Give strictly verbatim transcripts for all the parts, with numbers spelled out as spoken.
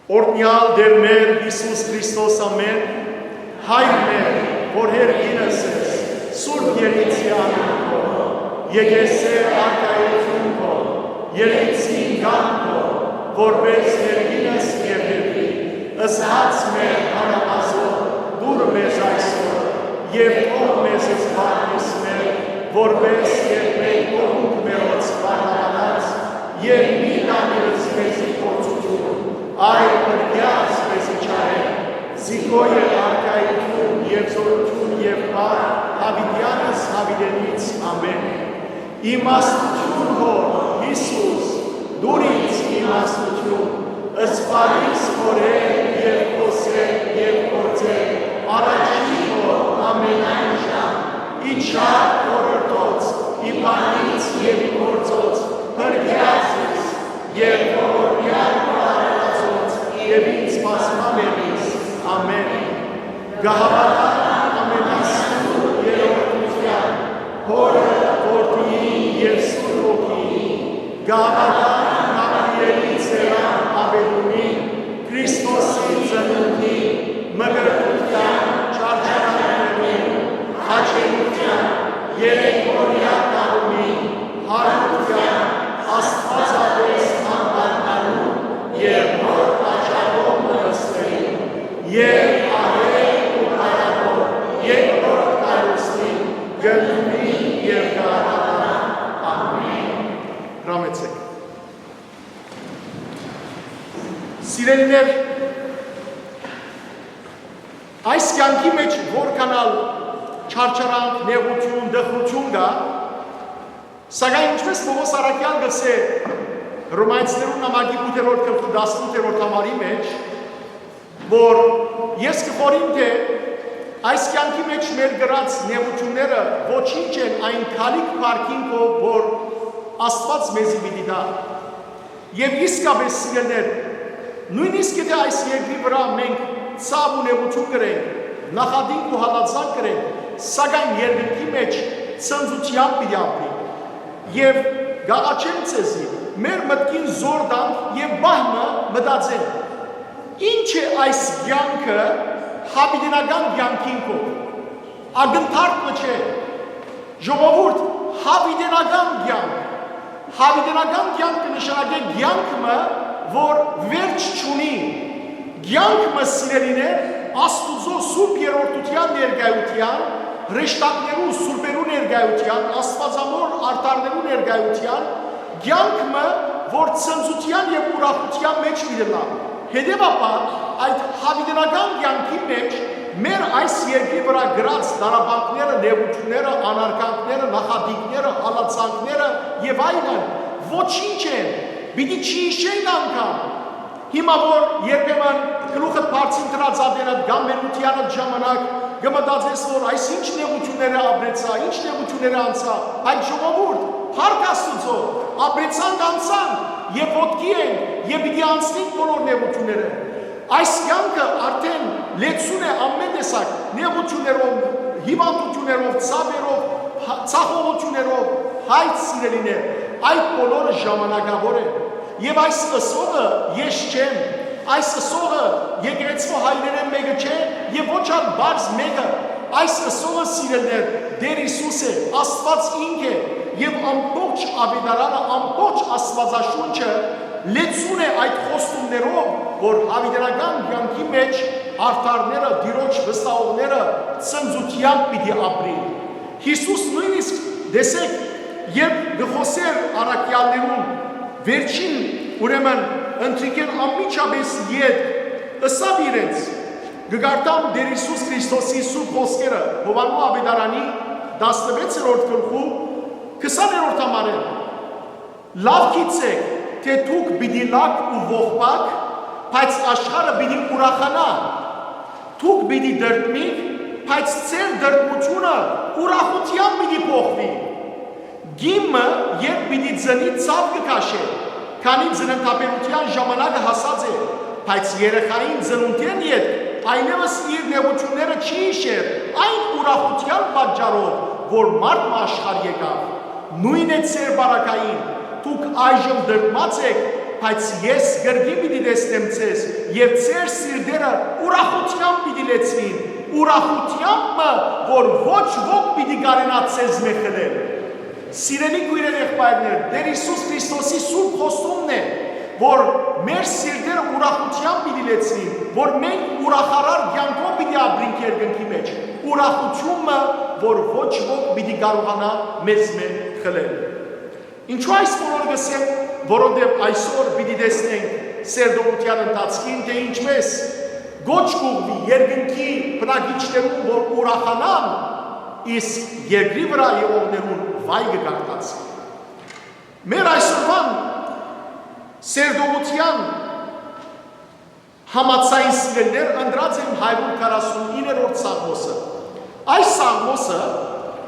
Օրհնեալ Տէր մեր Յիսուս Քրիստոս, ամէն։ Հայր մեր, որ երկինս ես, սուրբ երիցի անունը, եկեսե արկայութիւն քո, երիցին կամքը, որպես երկինս եւ երկրի, ըսած մեր հարամազոր, դուր մեզ այսօր, եւ թող մեզ զբաղիս մեր, որպես երբեք կողունք մերոց վարդարանած, եւ մի տանիրս մեզի փորձութիւն, այլ փրկեաց մեզի չարէն, զիքոյ է արկայութիւն եւ զօրութիւն եւ պար, յաւիտեանս յաւիտենից, ամէն։ Իմաստութիւն հոր, Յիսուս, դուր ինձ իմաստութիւն, սպառիս խորհեր եւ խօսեր եւ գործեր, առաջնի հոր ամենայն ժամ, ի չար խորհրդոց, ի բանից եւ ի գործոց, փրկեաց ես, եւ ողորմեալ մոռանալացոց, եւ ինձ բազմամերից, ամէն։ Կը հաւատամ ամենասուրբ երրորդութեան, Հօրը, Որդիին եւ Սուրբ Ոգիին, կը հաւատամ Գաբրիէլի ծերան աւետումին, Քրիստոսի ծնունդին, մկրտութեան, չարչարանքներուն, խաչելիութեան, երեք օրեայ կառումին, յարութեան, Աստուածատես հանդարտանալուն եւ Հօր աջակողմը նստելուն, եւ ահեղ ու փառաւոր երկրորդ կառոյցին կ'ընդունին եւ կ'արարան։ Ամէն։ Հրամեցէք։ Սիրելիներ, այս կեանքի մէջ որքան ալ չարչարանք, նեղութիւն, տխրութիւն կայ, սակայն ինչպէս Պօղոս առաքեալ կ'ըսէ Հռոմայեցիներուն նամակի ութերորդ գլխու տասնութերորդ համարի մէջ, որ ես կը խորհիմ թէ այս կեանքի մէջ մեր կրած նեղութիւնները ոչինչ են այն գալիք փառքին քով, որ Աստուած մեզի պիտի տայ։ Եւ իսկապէս, սիրելիներ, նոյնիսկ եթէ այս երկրի վրայ մենք ցաւ ու նեղութիւն կրենք, նախատինք ու հալածանք կրենք, սակայն երկնքի մէջ ցնծութեամբ պիտի ապրենք։ Եւ կ'աղաչեմ ձեզի, մեր մտքին զօր տանք եւ պահ մը մտածենք, ի՞նչ է այս կեանքը յաւիտենական կեանքին քով։ Ակնթարթ մը չէ։ Ժողովուրդ, յաւիտենական կեանք։ Յաւիտենական կեանք կը նշանակէ կեանք մը, որ վերջ չունի։ Կեանք մը, սիրելիներ, Աստուծոյ սուրբ երրորդութեան ներկայութեան, հրեշտակներու, սուրբերու ներկայութեան, աստուածամոր արդարներու ներկայութեան, կեանք մը, որ ցնծութեան եւ ուրախութեան մէջ պիտի ըլլայ։ Հետեւաբար, այդ յաւիտենական կեանքի մէջ մեր այս երկրի վրայ կրած տառապանքները, նեղութիւնները, անարգանքները, նախատինքները, հալածանքները եւ այլն ոչինչ են, պիտի չյիշենք անգամ։ Հիմա որ երբեմն գլուխդ բարձին դրած ատենդ կամ մենութեանդ ժամանակ կը մտածես, որ այս ինչ նեղութիւնները ապրեցայ, ինչ նեղութիւնները անցայ, բայց ժողովուրդ, փառք Աստուծոյ, ապրեցանք, անցանք եւ ոտքի ենք եւ պիտի անցնենք բոլոր նեղութիւնները։ Այս կեանքը արդեն լեցուն է ամէն տեսակ նեղութիւններով, հիւանդութիւններով, ցաւերով, հա-, ցախողութիւններով, հայց, սիրելիներ, այդ բոլորը ժամանակաւոր է։ Եւ այս ըսողը ես չեմ, այս ըսողը եկեղեցւոյ հայրերէն մէկը չէ եւ ոչ ալ պարզ մէկը, այս ըսողը, սիրելիներ, Տէր Յիսուս է, Աստուած ինք է, եւ ամբողջ աւետարանը, ամբողջ Աստուածաշունչը լեցուն է այդ խոստումներով, որ յաւիտենական կեանքի մէջ արդարները, Տիրոջ վստահողները ցնծութեամբ պիտի ապրին։ Յիսուս նոյնիսկ, տեսէք, երբ կը խօսէր առաքեալներուն, վերջին, ուրեմն, ընթրիքէն անմիջապէս ետք, ըսաւ իրենց, կը կարդամ Տէր Յիսուս Քրիստոսի սուրբ խօսքերը, Յովհաննու աւետարանի տասնվեցերորդ գլխու քսաներորդ համարէն։ Լաւ գիտցէք, թէ դուք պիտի լաք ու ողբաք, բայց աշխարհը պիտի ուրախանայ։ Դուք պիտի տրտմիք, բայց ձեր տրտմութիւնը ուրախութեան պիտի փոխուի։ Կին մը երբ պիտի ծնի, ցաւ կը քաշէ, քանի ծննդաբերութեան ժամանակը հասած է, բայց երեխային ծնունդէն ետք այլեւս իր նեղութիւնները չի յիշեր այն ուրախութեան պատճառով, որ մարդ մը աշխարհ եկաւ։ Նոյն է ձեր պարագային, դուք այժմ տրտմած էք, բայց ես կրկին պիտի տեսնեմ ձեզ, եւ ձեր սիրտերը ուրախութեամբ պիտի լեցուին, ուրախութեամբ մը, որ ոչ ոք պիտի կարենայ ձեզմէ խլել։ Սիրելի քոյրեր, եղբայրներ, Տէր Յիսուս Քրիստոսի սուրբ խոստումն է, որ մեր սիրտերը ուրախութեամբ պիտի լեցուին, որ մենք ուրախարար կեանքով պիտի ապրենք երկնքի մէջ, ուրախութիւնը, որ ոչ ոք պիտի կարողանայ մեզմէ խլել։ Ինչո՞ւ այս բոլոր կ'ըսեմ, որովհետեւ այսօր պիտի տեսնենք սերտողութեան ընթացքին, թէ ինչպէս կոչ կ'ուղղուի երկնքի բնակիչներուն, որ ուրախանան, իսկ երկրի վրայ եղողներուն վայ կը կարդացուի։ Մեր այսօրուան սերտողութեան համաձայն, սիրելիներ, ընտրած եմ հարիւր քառասունիններորդ Սաղմոսը։ Այս Սաղմոսը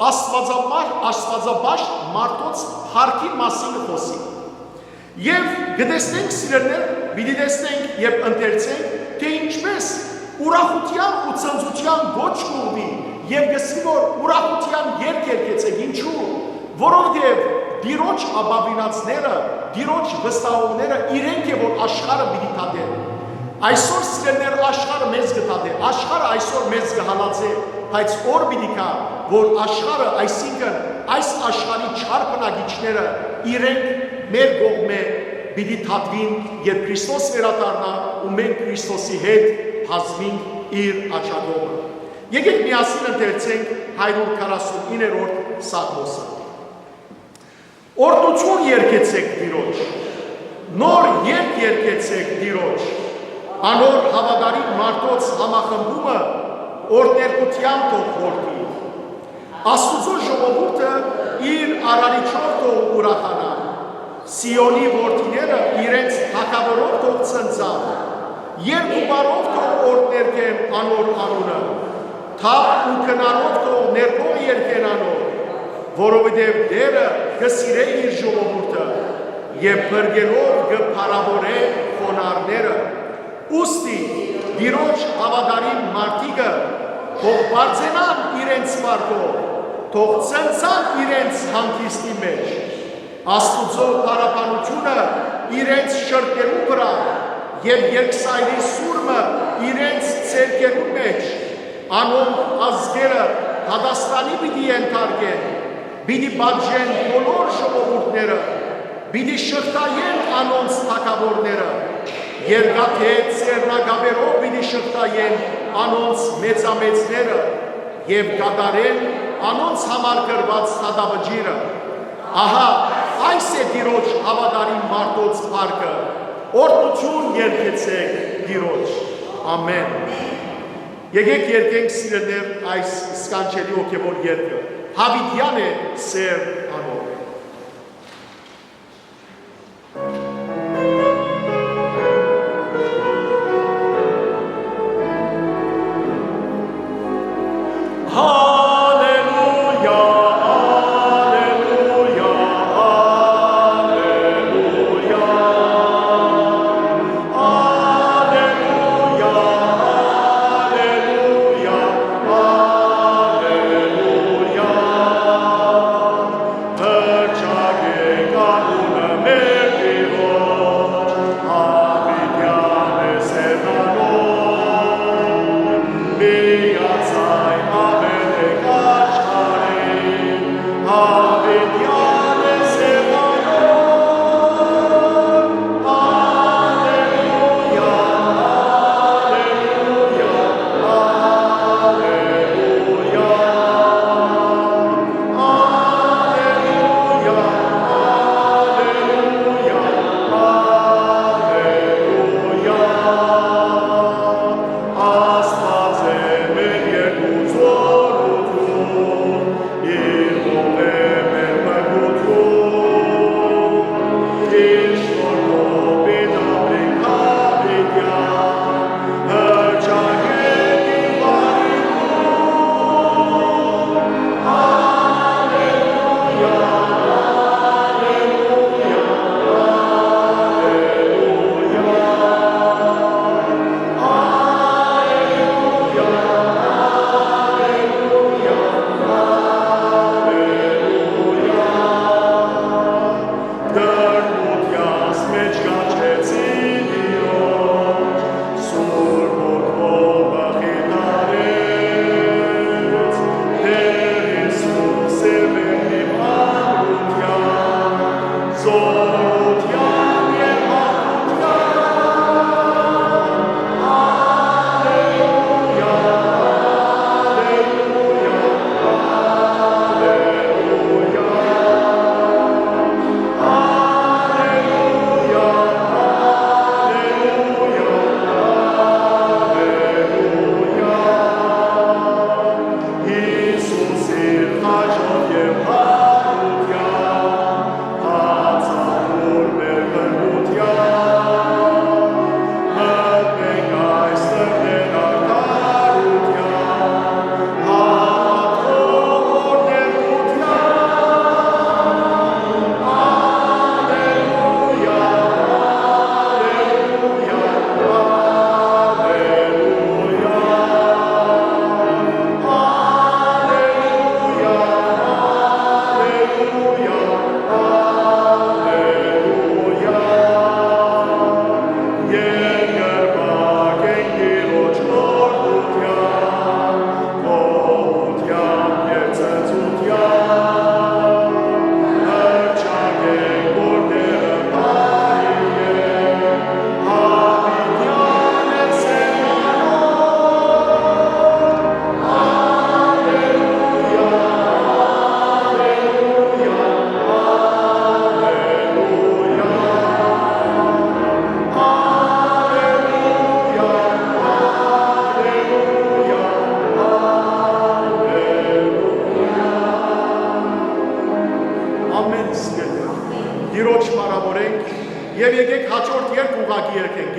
աստուածամար-, աստուածապաշտ մարդոց փառքի մասին կը խօսի։ Եւ կը տեսնենք, սիրելիներ, պիտի տեսնենք եւ ընթերցենք, թէ ինչպէս ուրախութեան ու ցնծութեան կոչ կ'ուղղուի եւ կ'ըսուի, որ ուրախութեան երգ երգեցէք, ինչու՞, որովհետեւ Տիրոջ ապաւինածները, Տիրոջ վստահողները իրենք է, որ աշխարհը պիտի դատեն։ Այսօր, սիրելիներ, աշխարհը մեզ կը դատէ, աշխարհը այսօր մեզ կը հալածէ, բայց օր պիտի գայ, որ աշխարհը, այսինքն այս աշխարհի չար բնակիչները իրենք մեր կողմէ պիտի դատուին, երբ Քրիստոս վերադառնայ ու մենք Քրիստոսի հետ բազմենք իր աջակողմը։ Եկէք միասին ընթերցենք հարիւր քառասունիններորդ Սաղմոսը։ Օրհնութիւն երգեցէք Տիրոջ, նոր երգ երգեցէք Տիրոջ, անոր հաւատարիմ մարդոց համախմբումը օրհներգութեան թող յորդի։ Աստուծոյ ժողովուրդը իր արարիչով թող ուրախանայ, Սիոնի որդիները իրենց թագաւորով թող ցնծան, երգ ու պարով թող օրհներգեն անոր անունը, թափ ու քնարով թող ներբող երգեն անոր, որովհետեւ Տէրը կը սիրէ իր ժողովուրդը եւ փրկելով կը փառաւորէ խոնարհները։ Ուստի, Տիրոջ հաւատարիմ մարդիկը թող պարծենան իրենց վարկով, թող ցնծան իրենց հանգիստի մէջ։ Աստուծոյ փառաբանութիւնը իրենց շրթերուն վրայ եւ երկսայրի սուրմը իրենց ձեռքերուն մէջ, անոնք ազգերը դատաստանի պիտի ենթարկեն, պիտի պատժեն բոլոր ժողովուրդները, պիտի շղթայեն անոնց թագաւորները, երկաթե ձեռնակապերով պիտի շղթայեն անոնց մեծամեծները եւ կատարեն անոնց համար կրուած դատավճիռը։ Ահա այս է Տիրոջ հաւատարիմ մարդոց փառքը, օրհնութիւն երգեցէք Տիրոջ։ Ամէն։ Եկէք երգենք, սիրելիներ, այս սքանչելի հոգեւոր երգը։ Յաւիտեան է սեր անոր։ Հալելույա, հալելույա, հալելույա, հալելույա, հալելույա, հալելույա։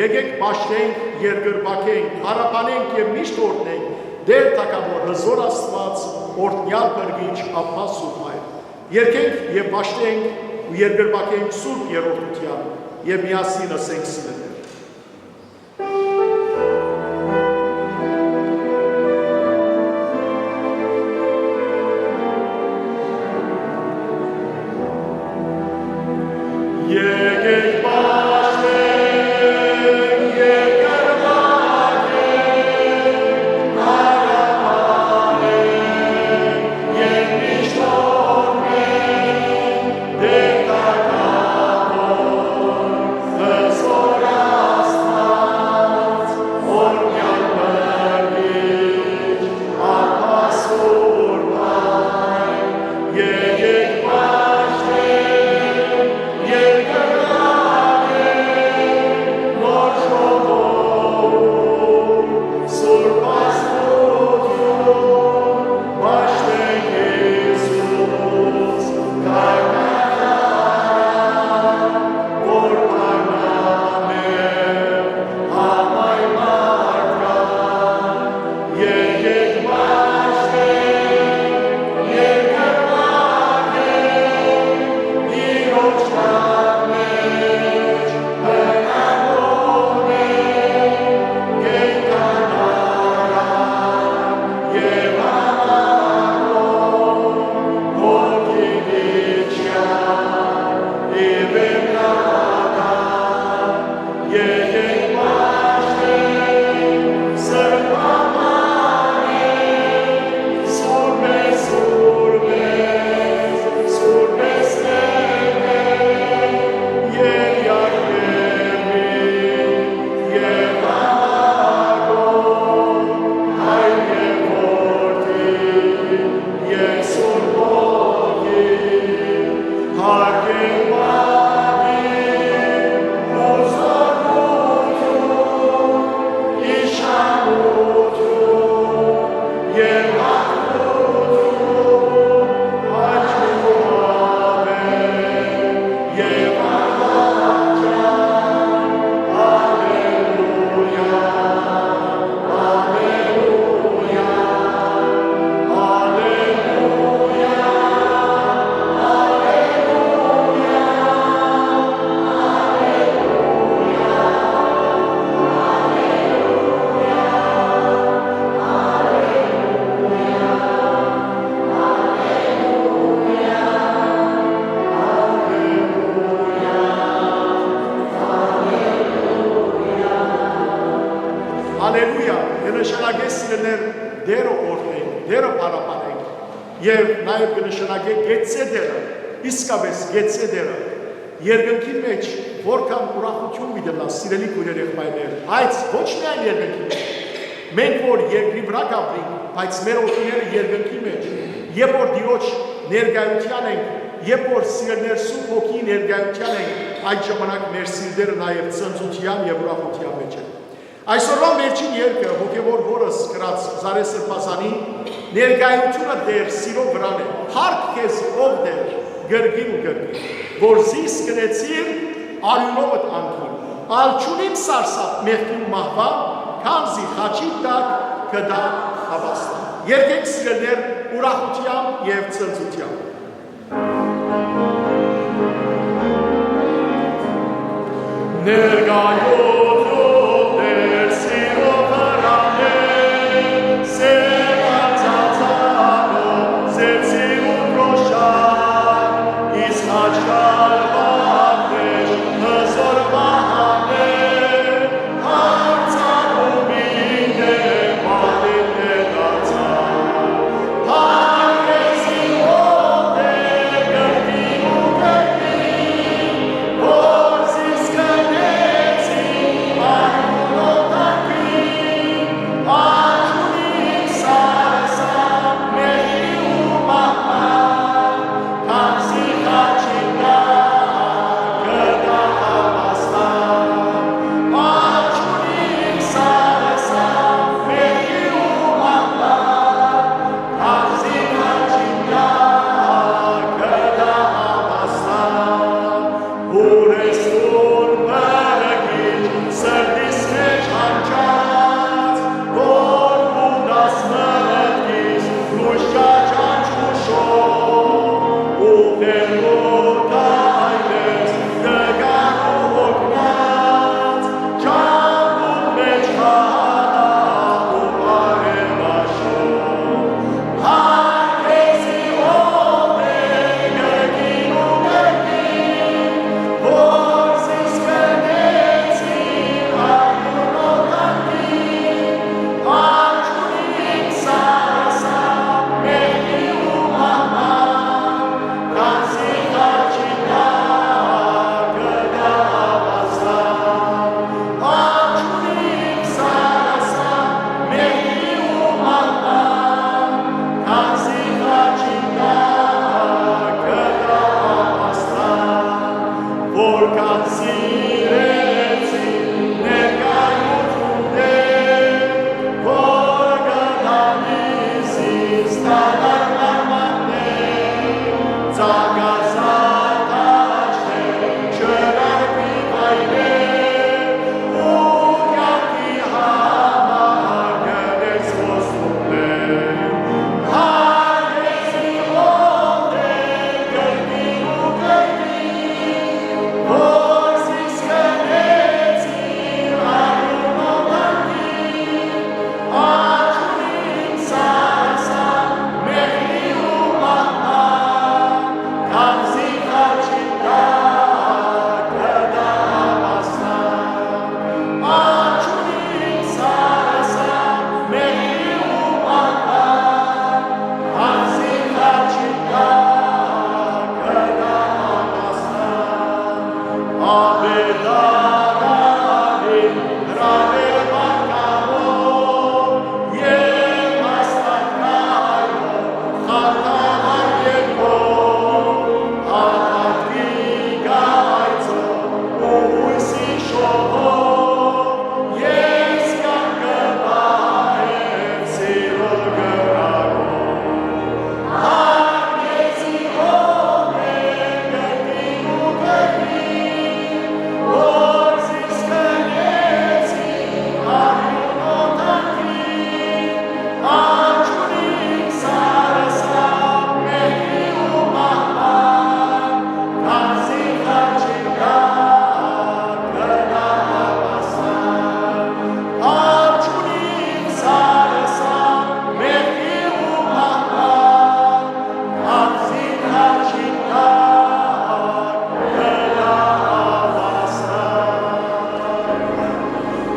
Եկէք պաշտենք, երկրպագենք, փառաբանենք եւ միշտ օրհնենք Տէր թագաւոր հզօր Աստուած, օրհնեալ փրկիչ, Աբբա սուրբ Հայր։ Երգենք եւ պաշտենք ու երկրպագենք Սուրբ Երրորդութեան եւ միասին ըսենք սիրելիներ. Եկեք պաշտենք, երկրպագենք, փառաբանենք եւ միշտ օրհնենք Տէր թագաւոր, հզօր Աստուած, օրհնեալ փրկիչ, Աբբա սուրբ Հայր, եկեք պաշտենք, երկրպագենք նոր ժողովուրդ, սուրբ ազգութիւն, պաշտենք Յիսուս, կայ նահարան, որ բանամ է համայն մարդկան, եկեք պաշտենք, երկրպագենք, Տիրոջ տան մէջ, մնալով մենք, կենդանարար եւ համարով, որ գիտի չկայ, ի վերնական, եկեք պաշտենք, սրբաբանենք, Սուրբէ սուրբերէս, Սուրբերէս Սուրբերէս, Յակոբ, Հայր եւ Որդի, եւ Սուրբ Հոգի, հարգենք պատիւ ու զօրութիւն, իշխանութիւն եւ յարութիւն, հաճոյ եւ անվաճան։ Ալելույա, ալելույա, ալելույա, ալելույա, ալելույա, ալելույա, ալելույա, ալելույա, ալելույա։ Ալելույա, կը նշանակէ սիրելիներ Տէրը օրհնենք, Տէրը փառաբանենք եւ նաեւ կը նշանակէ կեցցէ Տէրը, իսկապէս կեցցէ Տէրը։ Երկնքին մէջ որքան ուրախութիւն պիտի ըլլայ, սիրելի քոյրեր, եղբայրներ, բայց ոչ միայն երկնքին մէջ։ Մենք որ երկրի վրայ կ'ապրինք, բայց մեր հոգիները երկնքի մէջ, երբ որ Տիրոջ ներկայութեան ենք, երբ որ սիրելիներ Սուրբ Հոգիի ներկայութեան ենք, այդ ժամանակ մեր սիրտերը նաեւ ցնծութեան եւ ուրախութեան մէջ են։ Այսօրուան վերջին երգը հոգեւոր հօրս գրած Զարէ Սրբազանի ներկայութիւնը Տէր սիրո վրան է, հարկ քեզի ով Տէր, կրկին ու կրկին, որ զիս կրեցիր արիւնովդ անկին, ալ չունիմ սարսափ մեղքին ու մահուան, քանզի խաչի տակ կտայ ապաստան։ Երգենք սիրելիներ ուրախութեամբ եւ ցնծութեամբ։ Ներկայութիւն Տէր սիրո վրան է, սեւ անցածանով, սեւ սիրուն դրոշակ, իսկ աչքալ մարտեր, հզոր մահանե,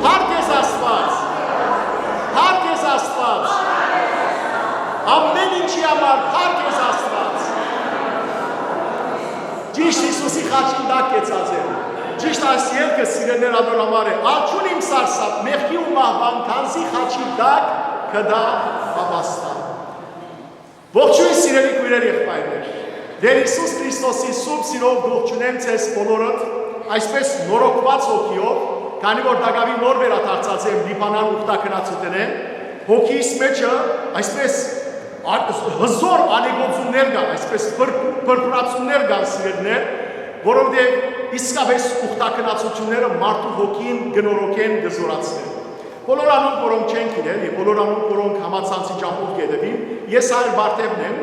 Փառք ես Աստուած։ Փառք ես Աստուած։ Ամեն ինչի համար փառք ես Աստուած։ Ճիշդ Յիսուսի խաչին տակ կեցած է։ Ճիշդ այս ելքը, սիրելիներ, անոր համար է. «Ալ չունիմ սարսափ մեղքի ու մահուան, քանզի խաչի տակ կտայ ապաստան»։ Ողջոյն, սիրելի քոյրեր, եղբայրներ։ Տէր Յիսուս Քրիստոսի սուրբ սիրով կողջունեմ ձեզ բոլորդ, այսպես նորոգուած հոգիով, քանի որ տակաւին նոր վերադարձած եմ Լիբանան ուխտագնացութենէն, հոգիս մեջը այսպես ա-, հզոր ալեգոծումներ կան, այսպես փր-, փրփրացումներ կան, սիրելիներ, որովհետեւ իսկապես ուխտագնացությունները մարդու հոգին կը նորոգեն, կը զորացնեն։ Բոլոր անոնք, որոնք չեն գիտեր, եւ բոլոր անոնք, որոնք համացանցի ճամբով կ'ետեւին, ես Հայր Բարթեւն եմ,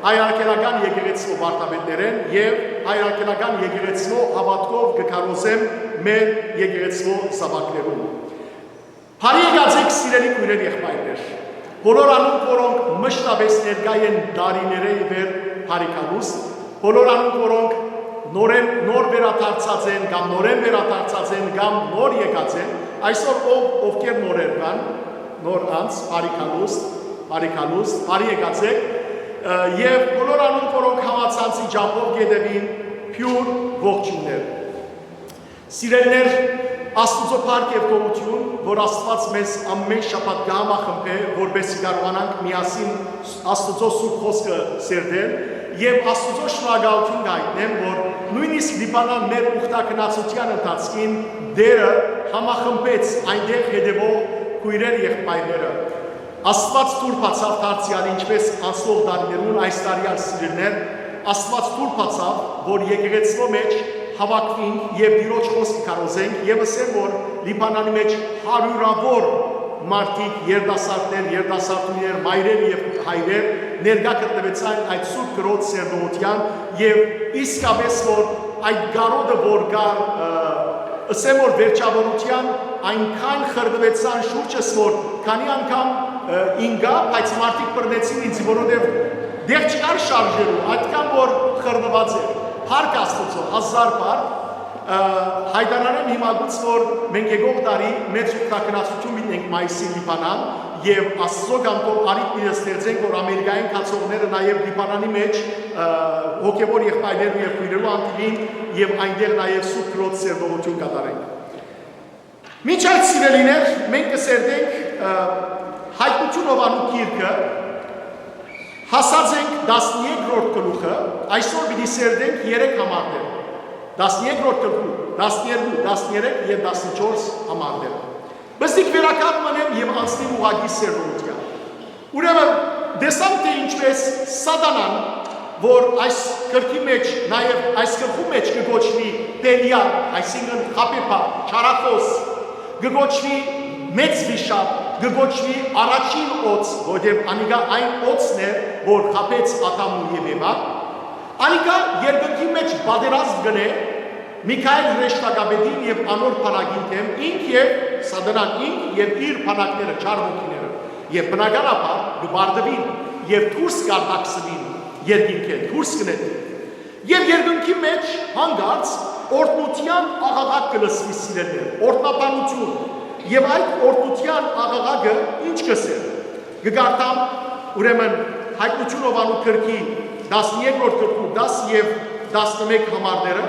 Հայ Արգելական Եկեղեցւոյ վարդապետներէն եւ Հայ Արգելական Եկեղեցւոյ հաւատքով կը քարոզեմ մեր եկեղեցւոյ զաւակներուն։ Բարի եկած էք, սիրելի քոյրեր, եղբայրներ։ Բոլոր անոնք, որոնք մշտապես ներկայ են տարիներէ ի վեր բարի գալուստ, բոլոր անոնք, որոնք նորեն, նոր վերադարձած են կամ նորեն վերադարձած են կամ նոր եկած են, այսօր ով, ովքեր նորեր կան, նոր անձ, բարի գալուստ, բարի գալուստ, բարի եկած էք, ը, եւ բոլոր անոնք, որոնք համացանցի ճամբով կ'ետեւին, բիւր ողջույններ։ Սիրելիներ, Աստուծոյ փառք եւ գոհութիւն, որ Աստուած մեզ ամէն շաբաթ կը համախմբէ, որպէս զի կարողանանք միասին Աստուծոյ սուրբ խօսքը սերտել, եւ Աստուծոյ շնորհակալութիւն կ'այտնեմ, որ նոյնիսկ Լիբանան մեր ուխտագնացութեան ընթացքին Տէրը համախմբեց այնտեղ հետեւող քոյրեր, եղբայրները։ Աստուած դուռ բացաւ դարձեալ, ինչպէս անցնող տարիներուն, այս տարի ալ, սիրելիներ, Աստուած դուռ բացաւ, որ եկեղեցւոյ մէջ հաւաքուինք եւ Տիրոջ խօսքը քարոզենք, եւ ըսեմ, որ Լիբանանի մէջ հարիւրաւոր մարդիկ, երիտասարդներ, երիտասարդուհիներ, մայրեր եւ հայրեր ներկայ գտնուեցան այդ սուրբ կրոց սերտողութեան, եւ իսկապես որ այդ կարօտը, որ կար, ը, ըսեմ, որ վերջավորութեան այնքան խրդուեցան շուրջս, որ քանի անգամ, ը, ինկայ, բայց մարդիկ բռնեցին ինձ, որովհետեւ դեռ չկար շարժերու, այդքան որ խրդուած էր։ Փառք Աստուծոյ, հազար փառք, ը, հայտարարեմ հիմա գուց, որ մենք եկող տարի մեծ ուխտագնացութիւն պիտի ենք մայիսին Լիբանան, եւ Աստուծոյ կամքով առիթ պիտի ստեղծենք, որ Ամերիկայէն գացողները նաեւ Լիբանանի մէջ, ը, հոգեւոր եղբայրներու եւ քոյրերու հանդիպին եւ այնտեղ նաեւ սուրբ կրոց սերտողութիւն կատարենք։ Մինչ այդ, սիրելիներ, մենք կը սերտենք, ը, Հայտնութիւն Յովհաննու գիրքը, հասած ենք տասներկրորդ գլուխը, այսօր պիտի սերտենք երեք համարները. տասներկրորդ գլխու, տասներկու, տասներեք եւ տասնչորս համարները։ Պզտիկ վերականգ մնեմ եւ անցնեմ ուղղակի սերտողութեան։ Ուրեմն, տեսանք, թէ ինչպէս Սատանան, որ այս գրքի մէջ, նաեւ այս գլխու մէջ կը կոչուի Բելիալ, այսինքն խաբեբայ, չարախօս, կը կոչուի մեծ վիշապ, կը կոչուի առաջին օծ, որովհետեւ անիկա այն օծն է, որ խաբեց Ադամն ու Եվան։ Անիկա երկնքի մէջ պատերազմ կ'ընէ Միքայէլ հրեշտակապետին եւ անոր բանակին դէմ, ինք եւ Սատանան, ինք եւ իր բանակները, չար հոգիները, եւ բնականաբար կը պարտուին եւ դուրս կ'արտաքսուին երկինքէն, դուրս կը նետուին։ Եւ երկնքի մէջ հանկարծ օրհնութեան աղաղակ կը լսուի, սիրելիներ, օրհնաբանութիւն։ Եւ այդ օրհնութեան աղաղակը ի՞նչ կ'ըսէ։ Կը կարդամ, ուրեմն, Հայտնութիւն Յովհաննու գրքի տասներկրորդ գլխու տաս եւ տասնմէկ համարները,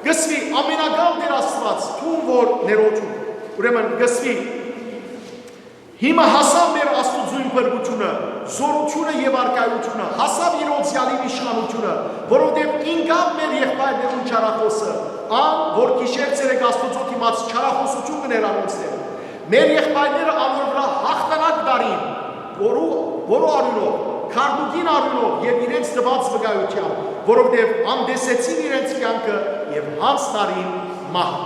կ'ըսուի. «Ամենակալ Տէր Աստուած, դուն որ ներողութիւն, Ուրեմն կ'ըսուի. «Հիմա հասաւ մեր Աստուծոյն փրկութիւնը, զօրութիւնը եւ արքայութիւնը, հասաւ իր օծեալին իշխանութիւնը, որովհետեւ ինկաւ մեր եղբայրներուն չարախօսը, ան, որ գիշեր ցերեկ Աստուծոյ դիմաց չարախօսութիւն կ'ընէր անոնց դէմ։ Մեր եղբայրները անոր վրայ յաղթանակ տային, որու, որու արիւնով, քարտուղին արիւնով եւ իրենց տուած վկայութեամբ, որովհետեւ անտեսեցին իրենց կեանքը եւ յանձն առին մահ»։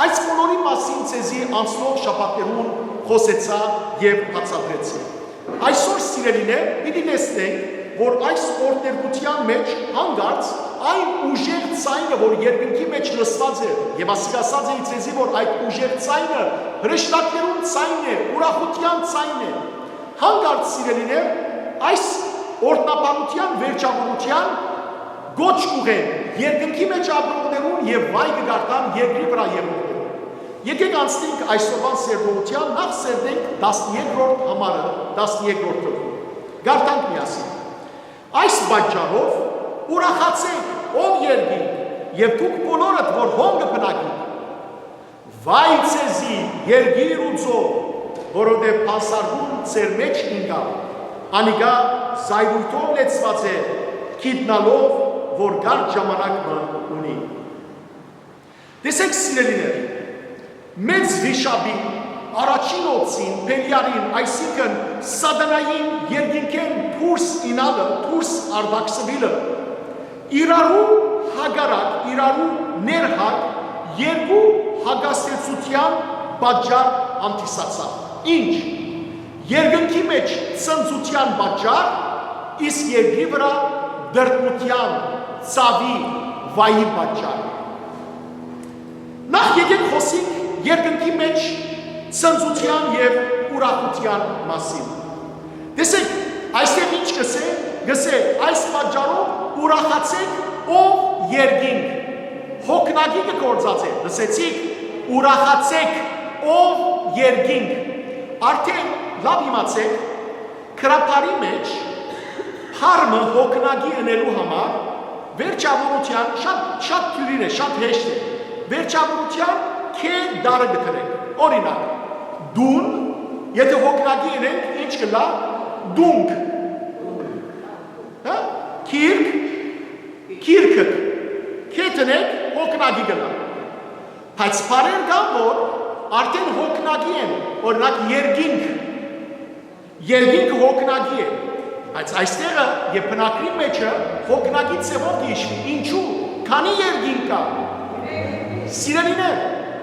Այս բոլորի մասին ձեզի անցնող շաբաթներուն խօսեցայ եւ բացատրեցի։ Այսօր, սիրելիներ, պիտի տեսնենք, որ այս օրհներգութեան մէջ հանկարծ այն ուժեղ ձայնը, որ երկնքի մէջ լսուած էր, եւ ասիկա ասած էի ձեզի, որ այդ ուժեղ ձայնը հրեշտակներուն ձայնն է, ուրախութեան ձայնն է։ Հանկարծ, սիրելիներ, այս օրհնաբանութեան վերջավորութեան կոչ կ'ուղղեն երկնքի մէջ ապրողներուն եւ վայ կը կարդան երկրի վրայ եղողներուն։ Եկեք անցնենք այսօրուան սերտողութեան, նախ սերտենք տասներկրորդ համարը, տասներկրորդ թուղթը։ Կարդանք միասին։ «Այս պատճառով ուրախացէք, ով երկինք, եւ դուք բոլորդ, որ հոն կը բնակիք։ Վայ ձեզի, երկիր ու ծով, որովհետեւ բանսարկուն ձեր մէջ ինկաւ, անիկա զայրույթով լեցուած է, գիտնալով, որ կարճ ժամանակ մը ունի»։ Տեսեք, սիրելիներ, մեծ վիշապի առաջին օծին, Բելիարին, այսինքն՝ սատանային երկինքէն դուրս իյնալը, դուրս արտաքսուիլը, իրարու հակառակ, իրարու ներհակ երկու հակասեցութեան պատճառ հանդիսացաւ։ Ի՞նչ։ Երկնքի մէջ ցնծութեան պատճառ, իսկ երկրի վրայ դրդմութեան, ցաւի, վայի պատճառ։ Նախ եկեք խօսենք երկնքի մէջ ցնծութեան եւ ուրախութեան մասին։ Տեսեք, այստեղ ինչ կ'ըսէ, կ'ըսէ. «Այս պատճառով ուրախացէք, ով երկինք»։ Հոգնակի կը գործածէ, լսեցիք, «ուրախացէք, ով երկինք»։ Արդեն լաւ իմացէք, գրաբարի մէջ բառ մը հոգնակի ընելու համար վերջավորութեան շատ, շատ դիւրին է, շատ հեշտ է։ Վերջավորութեան քէ դարը կը դրենք։ Օրինակ, դուն, եթե հոգնակի ընենք, ինչ կ'ըլլայ, դունք։ Հա՞, քիրք, քիրքը, քեթ ընենք, հոգնակի կ'ըլլայ։ Բայց բառեր կան, որ արդեն հոգնակի են, օրինակ, երկինք։ Երկինքը հոգնակի է, բայց այստեղը եւ բնագրին մէջը հոգնակի ձեւով կը յիշուի։ Ինչու՞։ Քանի՞ երկինք կայ։ Սիրելիներ,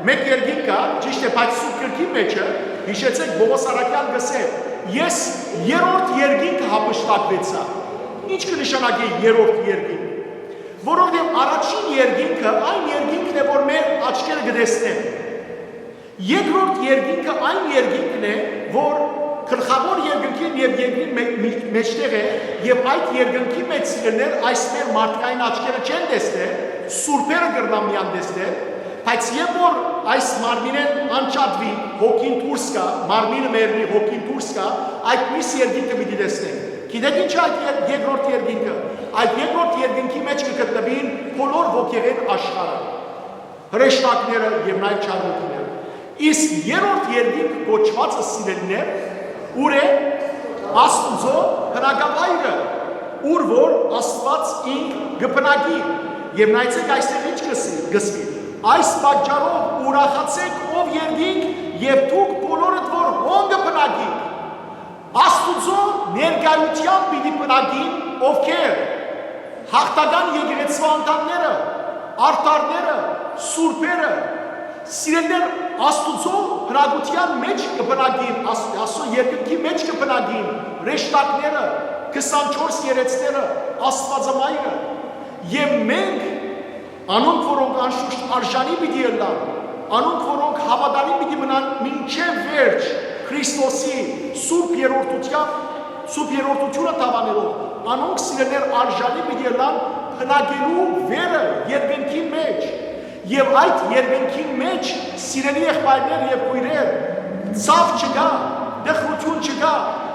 մէկ երկինք կայ, ճիշդ է, բայց Սուրբ Գրքին մէջը, յիշեցէք, Պողոս առաքեալ կ'ըսէ. «Ես երրորդ երկինքը յափշտակուեցայ»։ Ի՞նչ կը նշանակէ երրորդ երկինք։ Որովհետեւ առաջին երկինքը այն երկինքն է, որ մեր աչքերը կը տեսնեն։ Երկրորդ երկինքը այն երկինքն է, որ գլխաւոր երկնքին եւ երկրին մէ-, մի-, մէջտեղ է, եւ այդ երկնքի մէջ, սիրելիներ, այս մեր մարդկային աչքերը չեն տեսներ, սուրբերը կրնան միայն տեսնել, բայց երբ որ այս մարմինէն անջատուի, հոգին դուրս գայ, մարմինը մեռնի, հոգին դուրս գայ, այդ միւս երկինքը պիտի տեսնենք։ Գիտեք ի՞նչ է այդ եր-, երկրորդ երկինքը։ Այդ երկրորդ երկինքի մէջ կը գտնուին բոլոր ոգեղէն աշխարհը, հրեշտակները եւ նաեւ չարմուտները։ Իսկ երրորդ երկինք կոչուածը, սիրելիներ, ո՞ւր է։ Աստուծոյ բնակավայրը, ուր որ Աստուած ինք կը բնակի։ Եւ նայեցեք, այստեղ ինչ կ'ըսի, կ'ըսվի. «Այս պատճառով ուրախացէք, ով երկինք, եւ դուք բոլորդ, որ հոն կը բնակիք»։ Աստուծոյ ներկայութեամբ պիտի բնակին ովքեր։ Յաղթական եկեղեցւոյ անդամները, արդարները, սուրբերը, սիրելիներ, Աստուծոյ բնակութեան մէջ կը բնակին, Աս-, Աստուծոյ երկնքի մէջ կը բնակին հրեշտակները, քսանչորս երեցները, Աստուածամայրը։ Եւ մենք, անոնք, որոնք անշուշտ արժանի պիտի ըլլան, անոնք, որոնք հաւատարիմ պիտի մնան մինչեւ վերջ Քրիստոսի սուրբ երրորդութեան, սուրբ երրորդութիւնը դաւանելով, անոնք, սիրելիներ, արժանի պիտի ըլլան բնակելու վերը երկնքի մէջ։ Եւ այդ երկնքի մէջ, սիրելի եղբայրներ եւ քոյրեր, ցաւ չկայ, տխրութիւն չկայ,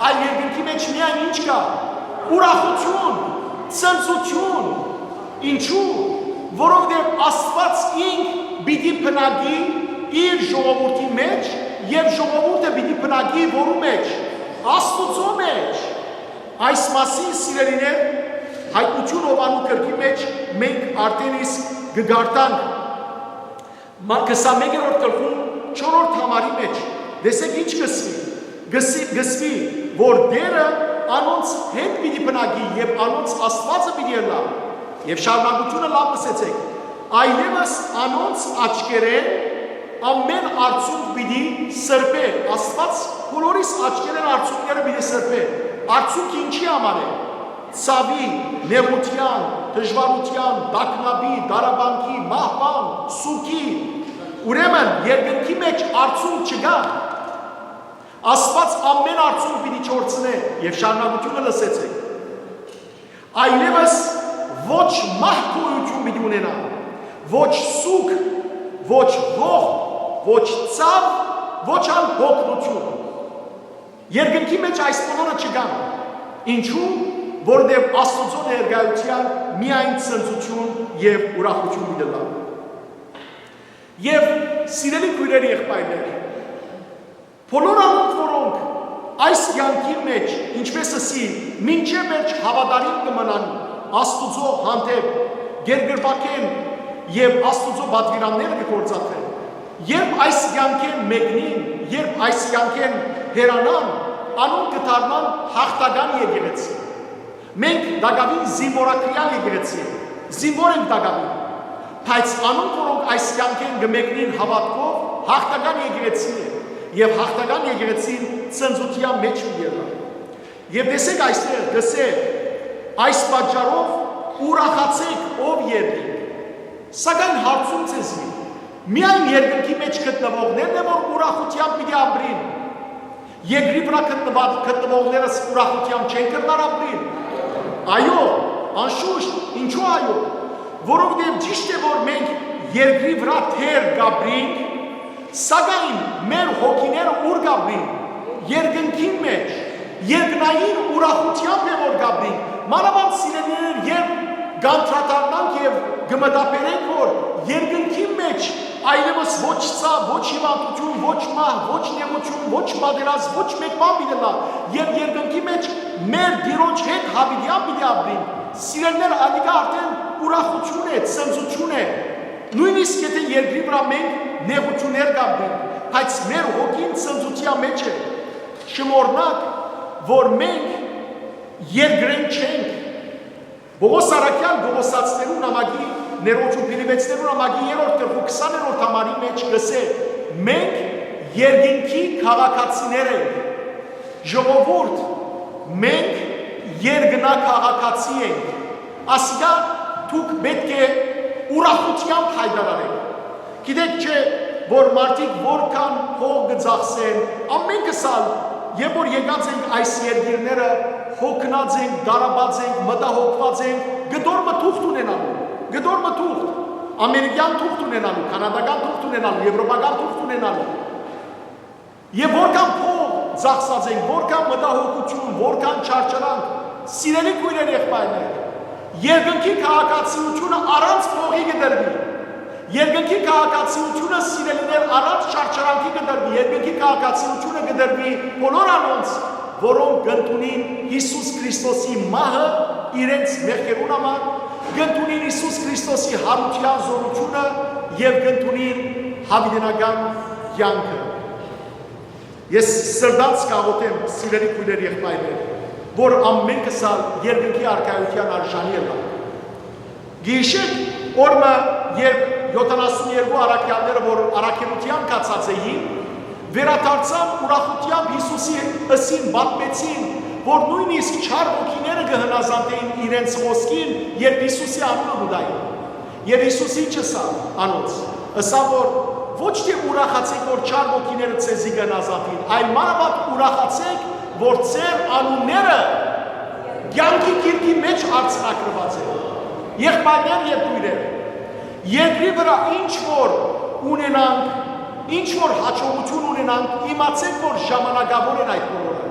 այլ երկնքի մէջ միայն ինչ կայ, ուրախութիւն, ցնծութիւն։ Ինչու՞։ Որովհետեւ Աստուած ինք պիտի բնակի իր ժողովուրդի մէջ, եւ ժողովուրդը պիտի բնակի որու մէջ, Աստուծոյ մէջ։ Այս մասին, սիրելիներ, Հայտնութիւն Յովհաննու գրքի մէջ մենք արդեն իսկ կը կարդանք, քսանմեկերորդ գլխուն չորրորդ համարի մէջ, տեսեք ինչ կ'ըսուի. կ'ըսի- կ'ըսուի, որ Տէրը անոնց հետ պիտի բնակի եւ անոնց Աստուածը պիտի ըլլայ։ Եւ շարունակութիւնը լաւ լսեցէք. այլեւս անոնց աչքերէն ամէն արցունք պիտի սրբէ։ Աստուած բոլորիս աչքերէն արցունքները պիտի սրբէ։ Արցունք ինչի համար է։ Ցաւի, նեղութեան, դժուարութեան, տագնապի, դարաբանքի, մահուան, սուգի։ Ուրեմն երկնքի մէջ արցունք չկայ։ Աստուած ամէն արցունք պիտի չորցնէ, եւ շարունակութիւնը լսեցէք. այլեւս ոչ մահ գոյութիւն պիտի ունենայ, ոչ սուգ, ոչ ոխ, ոչ ցաւ, ոչ ալ հոգնութիւն։ Երկնքի մէջ այս բոլորը չկան։ Ինչու՞։ Որովհետեւ Աստուծոյ ներկայութեան միայն ցնծութիւն եւ ուրախութիւն պիտի ըլլայ։ Եւ, սիրելի քոյրեր, եղբայրներ, բոլոր անոնք, որոնք այս կեանքի մէջ, ինչպէս ըսի, մինչեւ վերջ հաւատարիմ կը մնան Աստուծոյ հանդէպ, կ'երկրպագեն եւ Աստուծոյ պատուիրանները կը գործադրեն, երբ այս կեանքէն մեկնին, երբ այս կեանքէն հեռանան, անոնք կը դառնան յաղթական եկեղեցի։ Մենք տակաւին զինուորագրեալ եկեղեցի ենք, զինուոր ենք տակաւին, բայց անոնք, որոնք այս կեանքէն կը մեկնին հաւատքով, յաղթական եկեղեցին են, եւ յաղթական եկեղեցին ցնծութեան մէջ պիտի ըլլայ։ Եւ տեսեք, այստեղ կ'ըսէ. այս պատճառով ուրախացէք, ով երկինք։ Սակայն հարցում ձեզի, միայն երկնքի մէջ գտնուողներն են, որ ուրախութեամբ պիտի ապրին։ Երկրի վրայ գտնուած, գտնուողներս ուրախութեամբ չեն կրնար ապրիլ։ Այո, անշուշտ, ինչու՞ այո, որովհետեւ ճիշդ է, որ մենք երկրի վրայ դեռ կ'ապրինք, սակայն մեր հոգիները ո՞ւր կ'ապրին։ Երկնքին մէջ, երկնային ուրախութեամբ է, որ կ'ապրինք։ Մանաւանդ, սիրելիներ, երբ կ'անդրադառնանք եւ կը մտաբերենք, որ երկնքին մէջ այլեւս ոչ ցաւ, ոչ հիւանդութիւն, ոչ մահ, ոչ նեղութիւն, ոչ պատերազմ, ոչ մէկ բան պիտի ըլլայ, եւ երկնքի մէջ մեր Տիրոջ հետ յաւիտեան պիտի ապրինք, սիրելիներ, ատիկա արդեն ուրախութիւն է, ցնծութիւն է։ Նոյնիսկ եթէ երկրի վրայ մենք նեղութիւններ կ'ապրենք, բայց մեր հոգին ցնծութեան մէջ է։ Չմոռնաք, որ մենք երկրէն չենք։ Պողոս առաքեալ Կողոսացիներու նամակի, ներողություն, Փիլիպեցիներու նամակի երրորդ գլխու քսաներորդ համարի մէջ կ'ըսէ. մենք երկինքի քաղաքացիներ ենք, ժողովուրդ, մենք երկնաքաղաքացի ենք, ասիկա դուք պէտք է ուրախութեամբ յայտարարէք։ Գիտեք չէ, որ մարդիկ որքան փող կը ծախսեն, ամենքս ալ, երբ որ եկած ենք այս երկիրները, հոգնած ենք, դարապած ենք, մտահոգուած ենք, կտոր մը թուղթ ունենալու, կտոր մը թուղթ, ամերիկյան թուղթ ունենալու, կանադական թուղթ ունենալու, եվրոպական թուղթ ունենալու։ Եւ որքան փող ծախսած ենք, որքան մտահոգութիւն, որքան չարչարանք, սիրելի քոյրեր, եղբայրներ, երկնքի քաղաքացիութիւնը առանց փողի կը տրուի։ Երկնքի քաղաքացիութիւնը, սիրելիներ, առանց չարչարանքի կը տրուի։ Երկնքի քաղաքացիութիւնը կը տրուի բոլոր անոնց, որոնք կ'ընդունին Յիսուս Քրիստոսի մահը իրենց մեղքերուն համար, կ'ընդունին Յիսուս Քրիստոսի յարութեան զօրութիւնը եւ կ'ընդունին յաւիտենական կեանքը։ Ես սրտանց կ'աղօթեմ, սիրելի քոյրեր, եղբայրներ, որ ամենքս ալ երկնքի արքայութեան արժանի ըլլանք։ Գիշեր, օր մը, երբ յոթանասուն երկու առաքեալները, որ առաքելութեան գացած էին, վերադարձան, ուրախութեամբ Յիսուսի ըսին, պատմեցին, որ նոյնիսկ չար ոգիները կը հնազանդէին իրենց խօսքին, երբ Յիսուսի անունը կու տային։ Եւ Յիսուս ինչ ըսաւ անոնց։ Ըսաւ, որ ոչ թէ ուրախացէք, որ չար ոգիները ձեզի կը հնազանդին, այլ մանաւանդ ուրախացէք, որ ձեր անունները կեանքի գիրքի մէջ արձանագրուած են։ Եղբայրներ եւ քոյրեր, երկրի վրայ ինչ որ ունենանք, ինչ որ հաջողութիւն ունենանք, իմացէք, որ ժամանակաւոր են այդ բոլորը։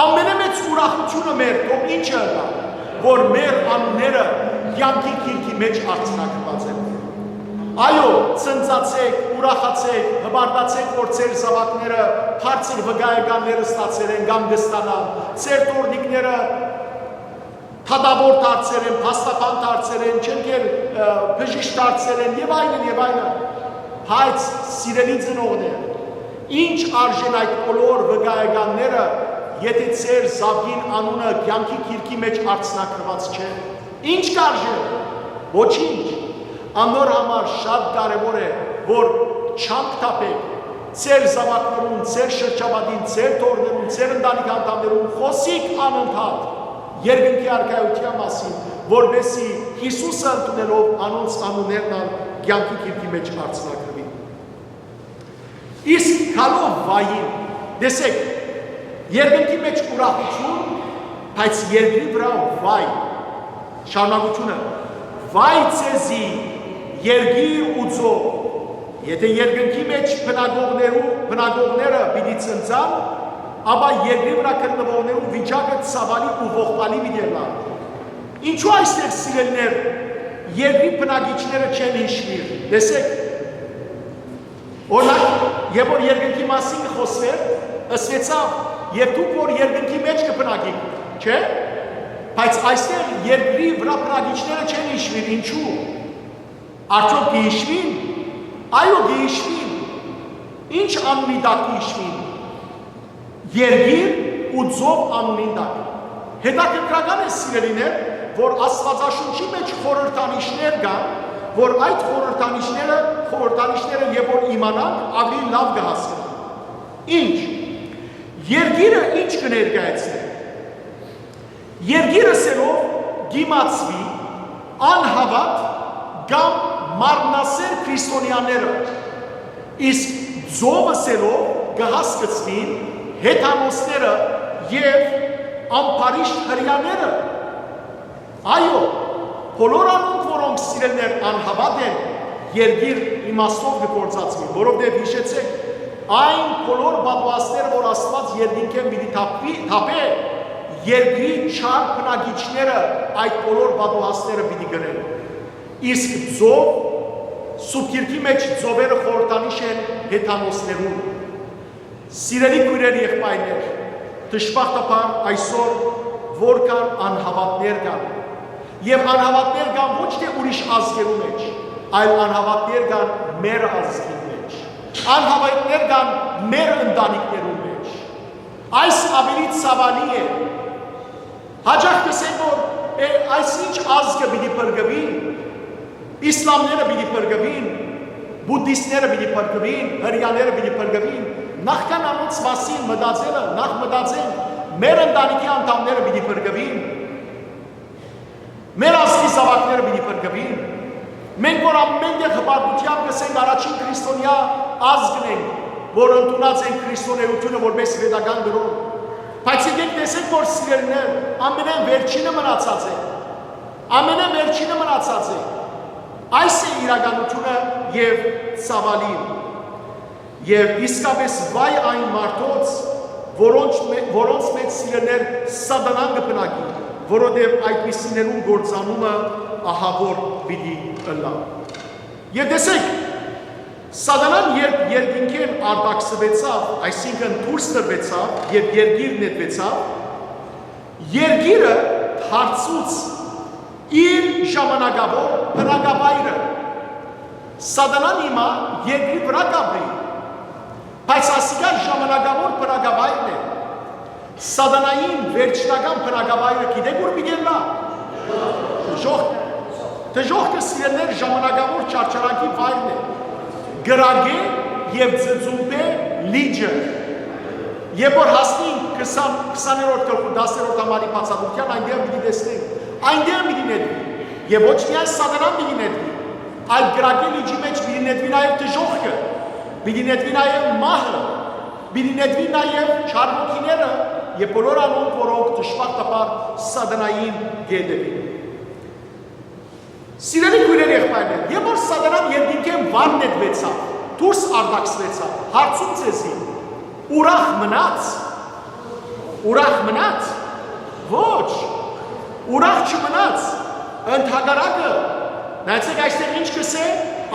Ամենամեծ ուրախութիւնը մեր թող ինչը ըլլայ, որ մեր անունները կեանքի գիրքի մէջ արձանագրուած են։ Այո, ցնծացէք, ուրախացէք, հպարտացէք, որ ձեր զաւակները բարձր վկայականներ ստացեր են կամ կը ստանան, ձեր թոռնիկները դատաւոր դարձեր են, փաստաբան դարձեր են, չենք էլ, ը, բժիշկ դարձեր են, եւ այլն, եւ այլն։ Բայց, սիրելի ծնողներ, ինչ արժեն այդ բոլոր վկայականները, եթէ ձեր զաւկին անունը կեանքի գիրքի մէջ արձանագրուած չէ։ Ինչ կարժե։ Ոչինչ։ Անոր համար շատ կարեւոր է, որ չանք թափէք, ձեր զաւակներուն, ձեր շրջապատին, ձեր թոռներուն, ձեր ընտանիք անդամներուն խօսիք անընդհատ երկնքի արքայութեան մասին, որպեսզի Յիսուսը ընդունելով անոնց անուններն ալ կեանքի գիրքի մէջ արձանագրուին։ Իսկ գալով վային, տեսէք, երկնքի մէջ ուրախութիւն, բայց երկրի վրայ վայ։ Շարունակութիւնը. «Վայ ձեզի, երկիր ու ծով, եթէ երկնքի մէջ բնակողներու, բնակողները պիտի ցնծան, ապա երկրի վրայ գտնուողներու վիճակը ցաւալի ու ողբալի պիտի ըլլայ»։ Ինչու այստեղ, սիրելիներ, երկրի բնակիչները չեն հիշուիր։ Տեսէք, օրինակ, երբ որ երկնքի մասին կը խօսուէր, ըսուեցաւ. «Եւ դուք որ երկնքի մէջ կը բնակիք», չէ՞։ Բայց այստեղ երկրի վրայ բնակիչները չեն հիշուիր, ինչու՞։ Արդյոք կը հիշուին։ Այո, կը հիշուին։ Ինչ անունի տակ կը հիշուին։ Երկիր ու ծով անունին տակ։ Հետաքրքրական է, սիրելիներ, որ Աստուածաշունչի մէջ խորհրդանիշներ կան, որ այդ խորհրդանիշները, խորհրդանիշները երբ որ իմանանք, ավելի լաւ կը հասկանանք։ Ինչ։ Երկիրը ինչ կը ներկայացնէ։ Երկիրը ըսելով կ'իմացուի անհաւատ կամ մարմնասէր քրիստոնեաները, իսկ ծովը ըսելով կը հասկցուին հեթանոսները եւ ամբարիշտ հրեաները։ Այո, բոլոր անոնք, որոնք, սիրելիներ, անհաւատ են, երկիր իմաստով կը գործածուին, որովհետեւ, յիշեցէք, այն բոլոր պատուհասները, որ Աստուած երկինքէն պիտի թափուի, թափէ, երկրի չար բնակիչները այդ բոլոր պատուհասները պիտի կրեն։ Իսկ ծով, Սուրբ Գիրքի մէջ ծովերը խորհրդանիշ են հեթանոսներուն։ Սիրելի քոյրեր, եղբայրներ, դժբախտաբար այսօր որքան անհաւատներ կան, եւ անհաւատներ կան ոչ թէ ուրիշ ազգերու մէջ, այլ անհաւատներ կան մեր ազգին մէջ, անհաւատներ կան մեր ընտանիքներուն մէջ։ Այս ավելի ցաւալի է։ Հաճախ կ'ըսեն, որ, «Է, այս ինչ ազգը պիտի փրկուի, իսլամները պիտի փրկուին, բուդդիստները պիտի փրկուին, հրեաները պիտի փրկուին»։ Նախքան անոնց մասին մտածելը, նախ մտածենք, մեր ընտանիքի անդամները պիտի փրկուին, մեր ազգի զաւակները պիտի փրկուին։ Մենք որ ամէն տեղ հպարտութեամբ կ'ըսենք, առաջին քրիստոնեայ ազգն ենք, որ ընդունած ենք քրիստոնէութիւնը որպես պետական կրօն։ Բայց եկեք տեսենք, որ, սիրելիներ, ամենէն վերջինը մնացած է։ Ամենէն վերջինը մնացած է։ Այս է իրականութիւնը եւ ցաւալին։ Եւ իսկապէս վայ այն մարդոց, որոնց մէ-, որոնց մէջ, սիրելիներ, սատանան կը բնակի, որովհետեւ այդպիսիներուն կործանումը ահաւոր պիտի ըլլայ։ Եւ տեսեք, սատանան երբ երկինքէն արտաքսուեցաւ, այսինքն դուրս տրուեցաւ եւ երկիր նետուեցաւ, երկիրը դարձուց իր ժամանակաւոր բնակավայրը։ Սատանան հիմա երկրի վրայ կ'ապրի, բայց ասիկա ժամանակաւոր բնակավայրն է։ Սատանային վերջնական բնակավայրը գիտեք ո՞ւր պիտի ըլլայ։ Դժոխք, դժոխքը, սիրելիներ, ժամանակաւոր չարչարանքի վայրն է։ Կրակէ եւ ծծումբէ լիճը։ Երբ որ հասնենք քսան, քսաներորդ գլխու տասներորդ համարի բացատրութեան, այնտեղ պիտի տեսնենք, այնտեղ պիտի նետուի։ Եւ ոչ միայն սատանան պիտի նետուի, այլ կրակի լիճի մէջ պիտի նետուի նաեւ դժոխքը, պիտի նետուի նաեւ մահը, պիտի նետուի նաեւ չար ոգիները եւ բոլոր անոնք, որոնք դժբախտաբար սատանային կ'ետեւին։ Սիրելի քոյրեր, եղբայրներ, երբ որ սատանան երկինքէն վար նետուեցաւ, դուրս արտաքսուեցաւ, հարցում ձեզի, ուրախ մնաց։ Ուրախ մնաց։ Ոչ, ուրախ չմնաց, ընդհակառակը, Նայեցէք, այստեղ ինչ կ'ըսէ,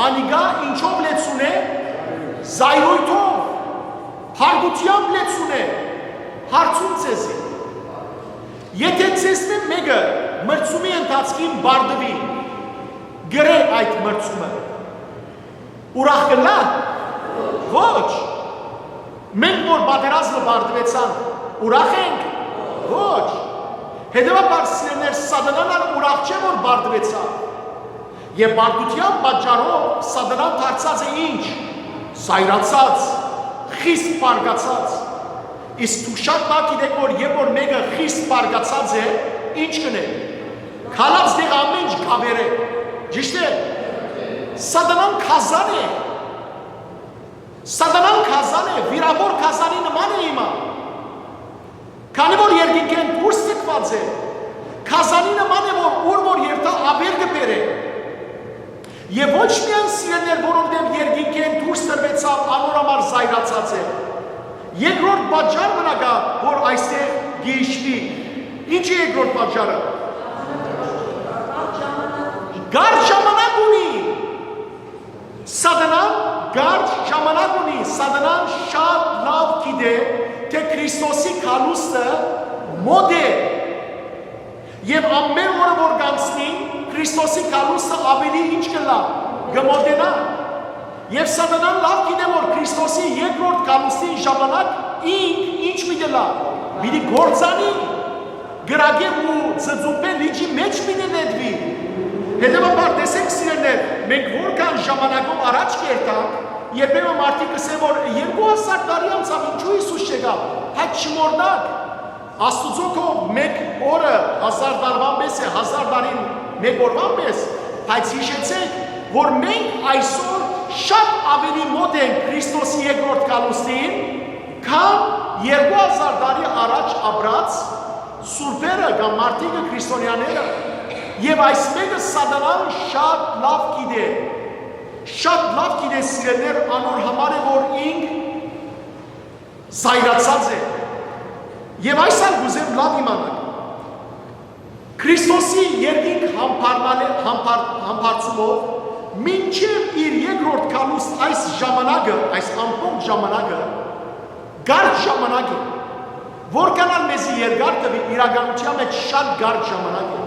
անիկա ինչով լեցուն է, զայրոյթով, հարգութեամբ լեցուն է, հարցում ձեզի. եթէ ձեզմէ մէկը մրցումի ընթացքին պարտուի, կրէ այդ մրցումը, ուրախ կ'ըլլա՞։ Ոչ։ Մենք որ պատերազմը պարտուեցանք, ուրախ ենք։ Ոչ։ Հետեւաբար, սիրելիներ, սատանան ալ ուրախ չէ որ պարտուեցաւ։ Եւ պարտութեան պատճառով սատանան դարձած է ինչ։ Զայրացած, խիստ բարկացած։ Իսկ դուք շատ լաւ գիտէք որ երբ որ մէկը խիստ բարկացած է, ինչ կ'ընէ։ Քալած տեղ ամէն ինչ կ'ավերէ։ Ճիշդ է։ Սատանան գազան է։ Սատանան գազան է, վիրաւոր գազանի նման է հիմա։ Քանի որ երկինքէն դուրս ձգուած է, գազանի նման է որ ուր որ երթայ, աւեր կը բերէ։ Եւ ոչ միայն, սիրելիներ, որովհետեւ երկինքէն դուրս տրուեցաւ, անոր համար զայրացած է։ Երկրորդ պատճառ մը կայ որ այստեղ գիշվի։ Ինչ է երկրորդ պատճառը։ Կարճ ժամանակ ունի։ Սատանան կարճ ժամանակ ունի, սատանան շատ լաւ գիտէ թէ Քրիստոսի գալուստը մօտ է։ Եւ ամէն օրը որ կ'անցնի, Քրիստոսի գալուստը աւելի ինչ կ'ըլլայ, կը մօտենայ։ Եւ սատանան լաւ գիտէ որ Քրիստոսի երկրորդ գալուստին ժամանակ ինք ինչ պիտի ըլլայ, պիտի կործանի, կրակէ ու ծծուփէ լիճի մէջ պիտի նետուի։ Հետեւաբար, տեսէք, սիրելիներ, մենք որքան ժամանակով առաջ կ'երթանք, երբեմն մարդիկ կ'ըսեն որ երկու հազար տարի անցաւ, ինչո՞ւ Յիսուս չեկաւ, բայց չմոռնաք, Աստուծոյ քով մէկ օրը հազար տարուան պէս է, հազար տարին մէկ օրուան պէս, բայց յիշեցէք որ մենք այսօր շատ աւելի մօտ ենք Քրիստոսի երկրորդ գալուստին, քան երկու հազար տարի առաջ ապրած սուրբերը կամ մարդիկը, քրիստոնեաները։ Եւ այս մէկը սատանան շատ լաւ գիտէ, շատ լաւ գիտէ, սիրելիներ, անոր համար է որ ինք զայրացած է։ Եւ այս ալ կ'ուզեմ լաւ իմանաք։ Քրիստոսի երկինք համբարնալէ-, համբար-, համբարձումով մինչեւ իր երկրորդ գալուստ այս ժամանակը, այս ամբողջ ժամանակը, կարճ ժամանակ է, որքան ալ մեզի երկար թուի, իրականութեան մէջ շատ կարճ ժամանակ է։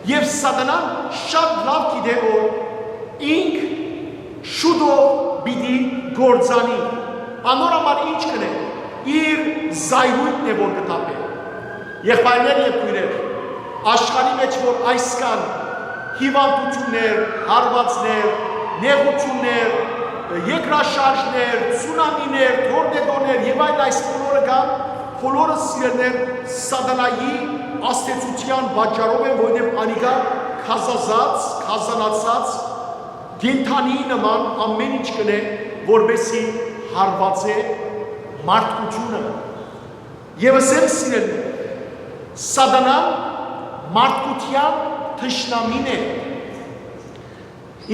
Եւ սատանան շատ լաւ գիտէ որ ինք շուտով պիտի կործանի։ Անոր համար ինչ կ'ընէ, իր զայրույթն է որ կը թափէ։ Եղբայրներ եւ քոյրեր, աշխարհի մէջ որ այսքան հիւանդութիւններ, հարուածներ, նեղութիւններ, երկրաշարժներ, ցունամիներ, թորնեդոներ եւ այլ այս բոլորը կան, բոլորը, սիրելիներ, սատանայի ազդեցութեան պատճառով են, որովհետեւ անիկա գազազած, գազանացած, կենդանի նման ամէն ինչ կ'ընէ, որպէսզի հարուածէ մարդկութիւնը։ Եւս եմ, սիրելիներ, սատանան մարդկութեան թշնամին է։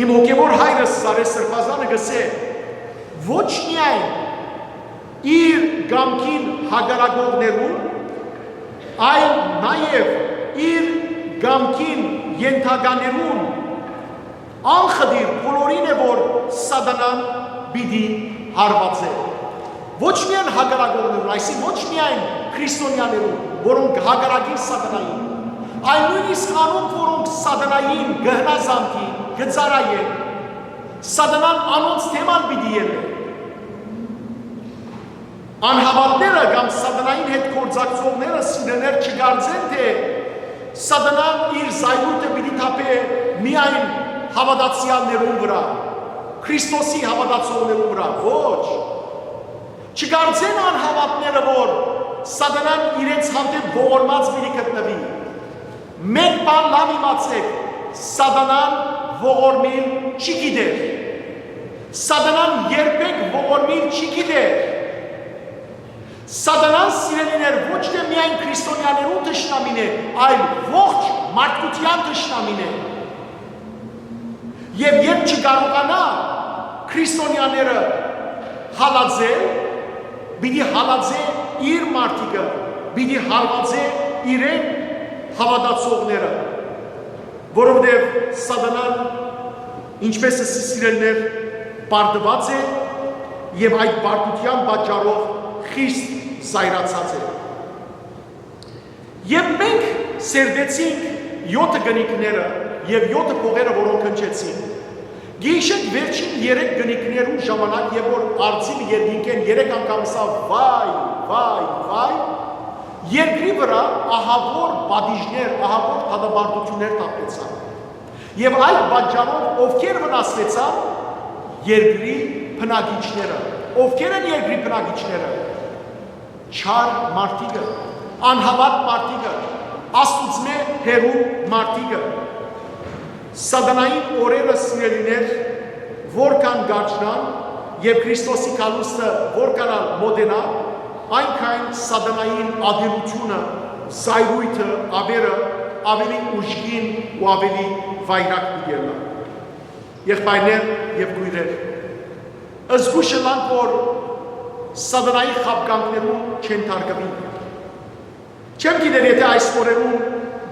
Իմ հոգեւոր հայրս Սարէ Սրբազանը կ'ըսէ. ոչ միայն իր կամքին հակառակողներուն, այլ նաեւ իր կամքին ենթականերուն, անխտիր բոլորին է որ սատանան պիտի հարվածէ։ Ոչ միայն հակառակողներուն, այսինքն ոչ միայն քրիստոնեաներուն, որոնք հակառակին սատանային, այլ նոյնիսկ անոնք, որոնք սատանային կը հնազանդին, կը ծառայեն, սատանան անոնց թեման պիտի ելլէ։ Անհաւատները կամ սատանային հետ գործակցողները, սիրելիներ, չկարծեն թէ սատանան իր զայրույթը պիտի թափէ միայն հաւատացեալներուն վրայ, Քրիստոսի հաւատացողներուն վրայ։ Ոչ։ Չկարծեն անհաւատները որ սատանան իրենց հանդէպ ողորմած պիտի գտնուի։ Մէկ բան լաւ իմացէք, սատանան ողորմիլ չի գիտեր։ Սատանան երբեք ողորմիլ չի գիտեր։ Սատանան, սիրելիներ, ոչ թէ միայն քրիստոնեաներուն թշնամին է, այլ ողջ մարդկութեան թշնամին է։ Եւ երբ չկարողանայ քրիստոնեաները հալածել, պիտի հալածէ իր մարդիկը, պիտի հալածէ իրեն հաւատացողները։ որովհետեւ Սատանան, ինչպէս ըսի, սիրելիներ, պարտուած է եւ այդ պարտութեան պատճառով խիստ զայրացած է։ Եւ մենք սերտեցինք եօթը կնիկները եւ եօթը փողերը, որոնք հնչեցին։ Գիշեր վերջին երեք կնիկներու ժամանակ, երբ որ արծիվը երկինքէն երեք անգամ ըսաւ. «Վայ, վայ, վայ», երկրի վրայ ահաւոր պատիժներ, ահաւոր դատապարտութիւններ թափուեցան։ Եւ այդ պատճառով ովքեր վնասուեցան? Երկրի բնակիչները։ Ովքեր են երկրի բնակիչները? Չար մարդիկը, անհաւատ մարդիկը, Աստուծմէ հեռու մարդիկը։ Սատանային օրերը, սիրելիներ, որքան կարճնան եւ Քրիստոսի գալուստը որքան ալ մօտենայ, այնքան Սատանային ատելութիւնը, զայրոյթը, աւերը աւելի ուժգին ու աւելի վայրագ պիտի ըլլայ։ Եղբայրներ եւ քոյրեր, զգոյշ ըլլանք, որ Սատանայի խաբկանքներուն չենթարկուինք։ Չեմ գիտեր, եթէ այս օրերուն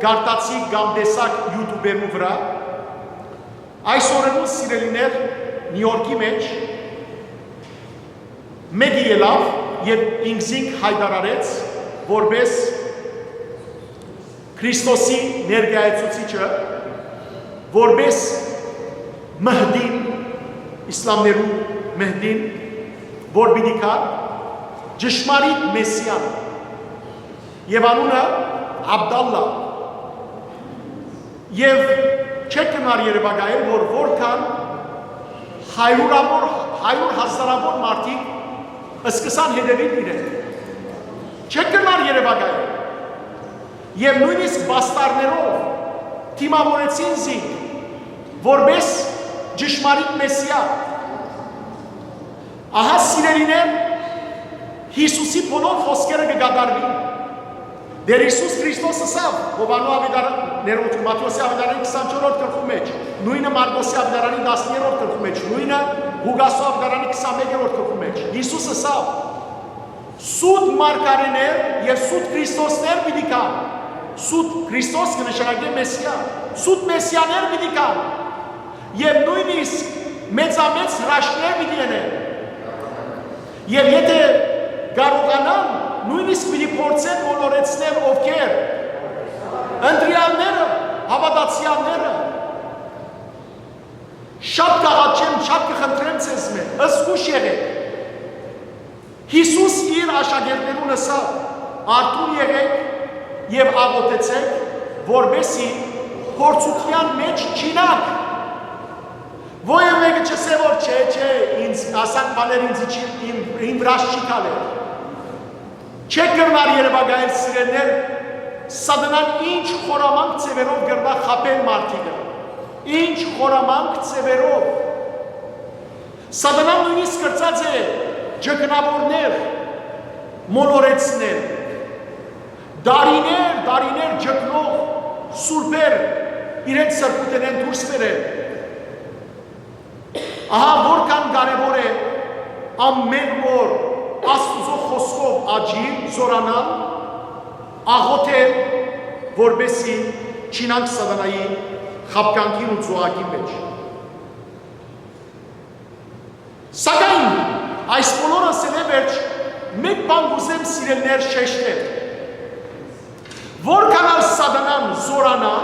կարդացիք կամ տեսաք YouTube-ին վրայ։ Այս օրերուն, սիրելիներ, Նիու Յորքի մէջ մէկը ելաւ եւ ինքզինք յայտարարեց որպէս Քրիստոսի ներկայացուցիչը, որպէս Մհդին, իսլամներու Մհդին, որ պիտի գայ, ճշմարիտ Մեսիան, եւ անունը Աբդալլա։ Եւ չէք կրնար երեւակայել, որ որքան հարիւրավոր, հարիւր հազարաւոր մարդիկ սկսան հետեւիլ իրեն։ Չէք կրնար երեւակայել։ Եւ նոյնիսկ պաստառներով դիմաւորեցին զինք որպէս ճշմարիտ Մեսիա։ Ահա, սիրելիներ, Յիսուսի բոլոր խօսքերը կը կատարուին։ Տէր Յիսուս Քրիստոս ըսաւ Յովհաննու աւետարաններուն, Մատթէոսի աւետարանի քսանչորսերորդ գլխու մէջ, նոյնը Մարկոսի աւետարանի տասներորդ գլխու մէջ, նոյնը Ղուկասու աւետարանի քսանմեկերորդ գլխու մէջ։ Յիսուս ըսաւ. «Սուտ մարգարէներ եւ սուտ Քրիստոսներ պիտի գան»։ Սուտ Քրիստոս կը նշանակէ Մեսիա։ Սուտ Մեսիաներ պիտի գան։ Եւ նոյնիսկ մեծամեծ հրաշքներ պիտի ընեն։ Եւ եթէ կարողանան, նոյնիսկ պիտի փորձեն մոլորեցնել ովքեր. ընտրեալները, հաւատացեալները։ Շատ կ'աղաչեմ, շատ կը խնդրեմ ձեզմէ, զգոյշ եղէք։ Յիսուս իր աշակերտներուն ըսաւ. «Արթուն եղէք եւ աղօթեցէք, որպէսզի փորձութեան մէջ չիյնաք»։ Ո-, եւ մէկը չ'ըսէ, որ չէ, չէ, ինձ ասանք բաներ ինձ չի, իմ, իմ վրաս չի քալեր։ Չէք կրնար երեւակայել, սիրելիներ, Սատանան ինչ խորամանկ ձեւերով կրնայ խաբել մարդիկը։ Ինչ խորամանկ ձեւերով։ Սատանան նոյնիսկ կրցած է ճգնաւորներ մոլորեցնել։ Տարիներ, տարիներ ճգնող սուրբեր իրենց սրբութենէն դուրս բերել։ Ահա որքան կարեւոր է ամէն օր Աստուծոյ խօսքով աճիլ, զօրանալ, աղօթել, որպէսզի չիյնանք Սատանայի խաբկանքին ու ծուղակին մէջ։ Սակայն այս բոլորը ըսելէ վերջ, մէկ բան կ'ուզեմ, սիրելիներ, շեշտել։ Որքան ալ Սատանան զօրանայ,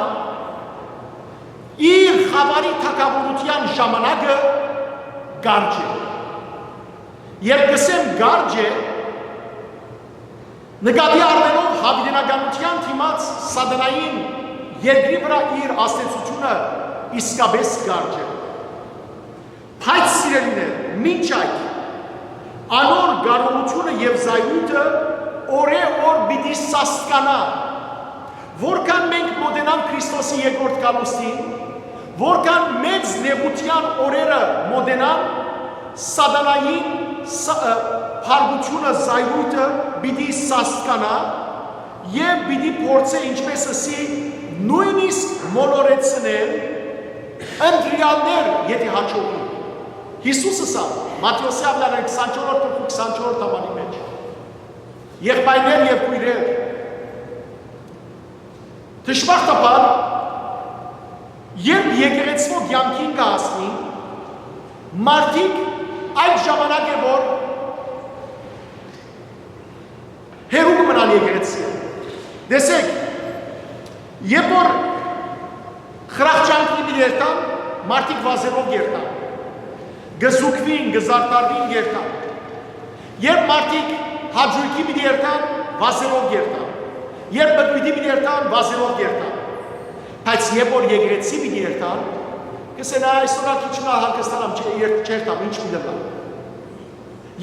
իր խաւարի թագաւորութեան ժամանակը կարճ է։ Երբ կ'ըսեմ կարճ է, նկատի առնելով յաւիտենականութեան դիմաց Սատանային երկրի վրայ իր ազդեցութիւնը իսկապէս կարճ է։ Բայց, սիրելիներ, մինչ այդ, անոր կարողութիւնը եւ զայրույթը օրէ օր պիտի սաստկանայ։ Որքան մենք մօտենանք Քրիստոսի երկրորդ գալուստին, որքան մեծ նեղութեան օրերը մօտենան, Սատանային ս-, ը, փառքութիւնը, զայրույթը պիտի սաստկանայ եւ պիտի փորձէ, ինչպէս ըսի, նոյնիսկ մոլորեցնել ընտրեալներ, եթէ հաջողուի։ Յիսուս ըսաւ Մատթէոսի աւետարանի քսանչորսերորդ գլխու քսանչորսերորդ հատմանի մէջ. «Եղբայրներ եւ քոյրեր, դժբախտաբար, Երբ եկեղեցւոյ կեանքին կը հասնի, մարդիկ այդ ժամանակ է որ հեռու կը մնան եկեղեցի։ Տեսեք, երբ որ խրախճանքի մի երթան, մարդիկ վազելով երթան, կը զուգուին, կը զարդարուին երթան։ Երբ մարդիկ հաճոյքի պիտի երթան, վազելով երթան։ Երբ մտոյթի պիտի երթան, վազելով երթան։ Բայց երբ որ եկեղեցի պիտի երթան, կ'ըսեն՝ «Ա, այսօր ալ քիչ մը հանգստանամ, չէ, երթ-, չերթամ, ինչ պիտի ըլլայ»։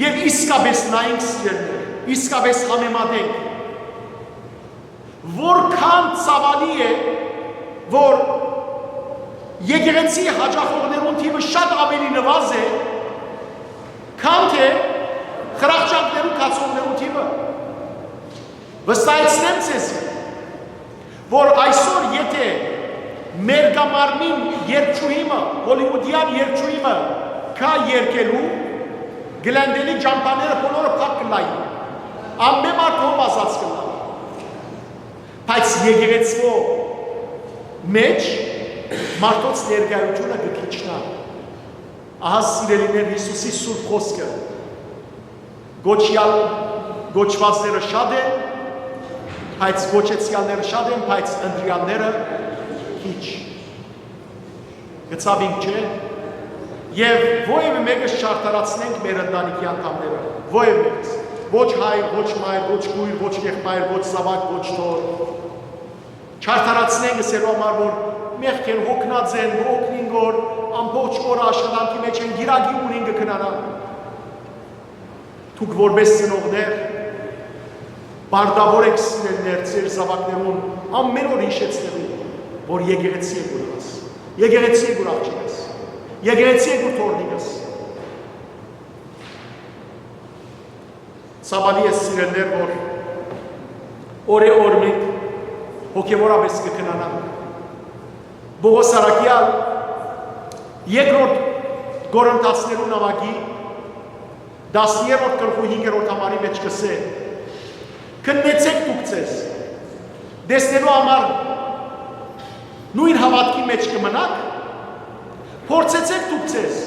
Եւ իսկապէս նայենք, սիրելիներ, իսկապէս համեմատենք, որքան ցաւալի է, որ եկեղեցի հաճախողներուն թիւը շատ աւելի նուազ է, քան թէ խրախճանքներու գացողներուն թիւը։ Վստահեցնեմ ձեզի, որ այսօր եթէ մերկամարմին երգչուհի մը, հոլիվուդեան երգչուհի մը գայ երգելու, Գլենդէլի ճամբաները բոլորը փակ կ'ըլլային, ամէն մարդ հոն վազած կ'ըլլայ։ Բայց եկեղեցւոյ մէջ մարդոց ներկայութիւնը կը քիչնայ։ Ահա, սիրելիներ, Յիսուսի սուրբ խօսքը. «Կոչեալ, կոչուածները շատ են, բայց կոչեցեալները շատ են, բայց ընտրեալները քիչ»։ Գցաւ ինք, չէ՞։ Եւ որեւէ մէկս չարդարացնենք մեր ընտանիքի անդամները, որեւէ մէկս, ոչ հայր, ոչ մայր, ոչ քոյր, ոչ եղբայր, ոչ զաւակ, ոչ թոռ, չարդարացնենք ըսելու համար, որ մեղքեր հոգնած են, կը օգնին, որ ամբողջ օրը աշխատանքի մէջ են, գիրագի ունին կը քնանան։ Դուք որպէս ծնողներ պարտաւոր եք, սիրելիներ, ձեր զաւակներուն ամէն օր յիշեցնելու, որ եկեղեցի եք ուրախս, եկեղեցի եք ուրախ չիկս, եկեղեցի եք ուրթորնիկս։ Ցաւալի է, սիրելիներ, որ օրէ օր մենք հոգեւորապէս կը քնանանք։ Պողոս առաքեալ երկրորդ Կորինթացիներուն նամակի տասներորդ գլխու հինգերորդ համարի մէջ կ'ըսէ. «Քննեցէք դուք ձեզ, տեսնելու համար նոյն հաւատքի մէջ կը մնաք, փորձեցէք դուք ձեզ,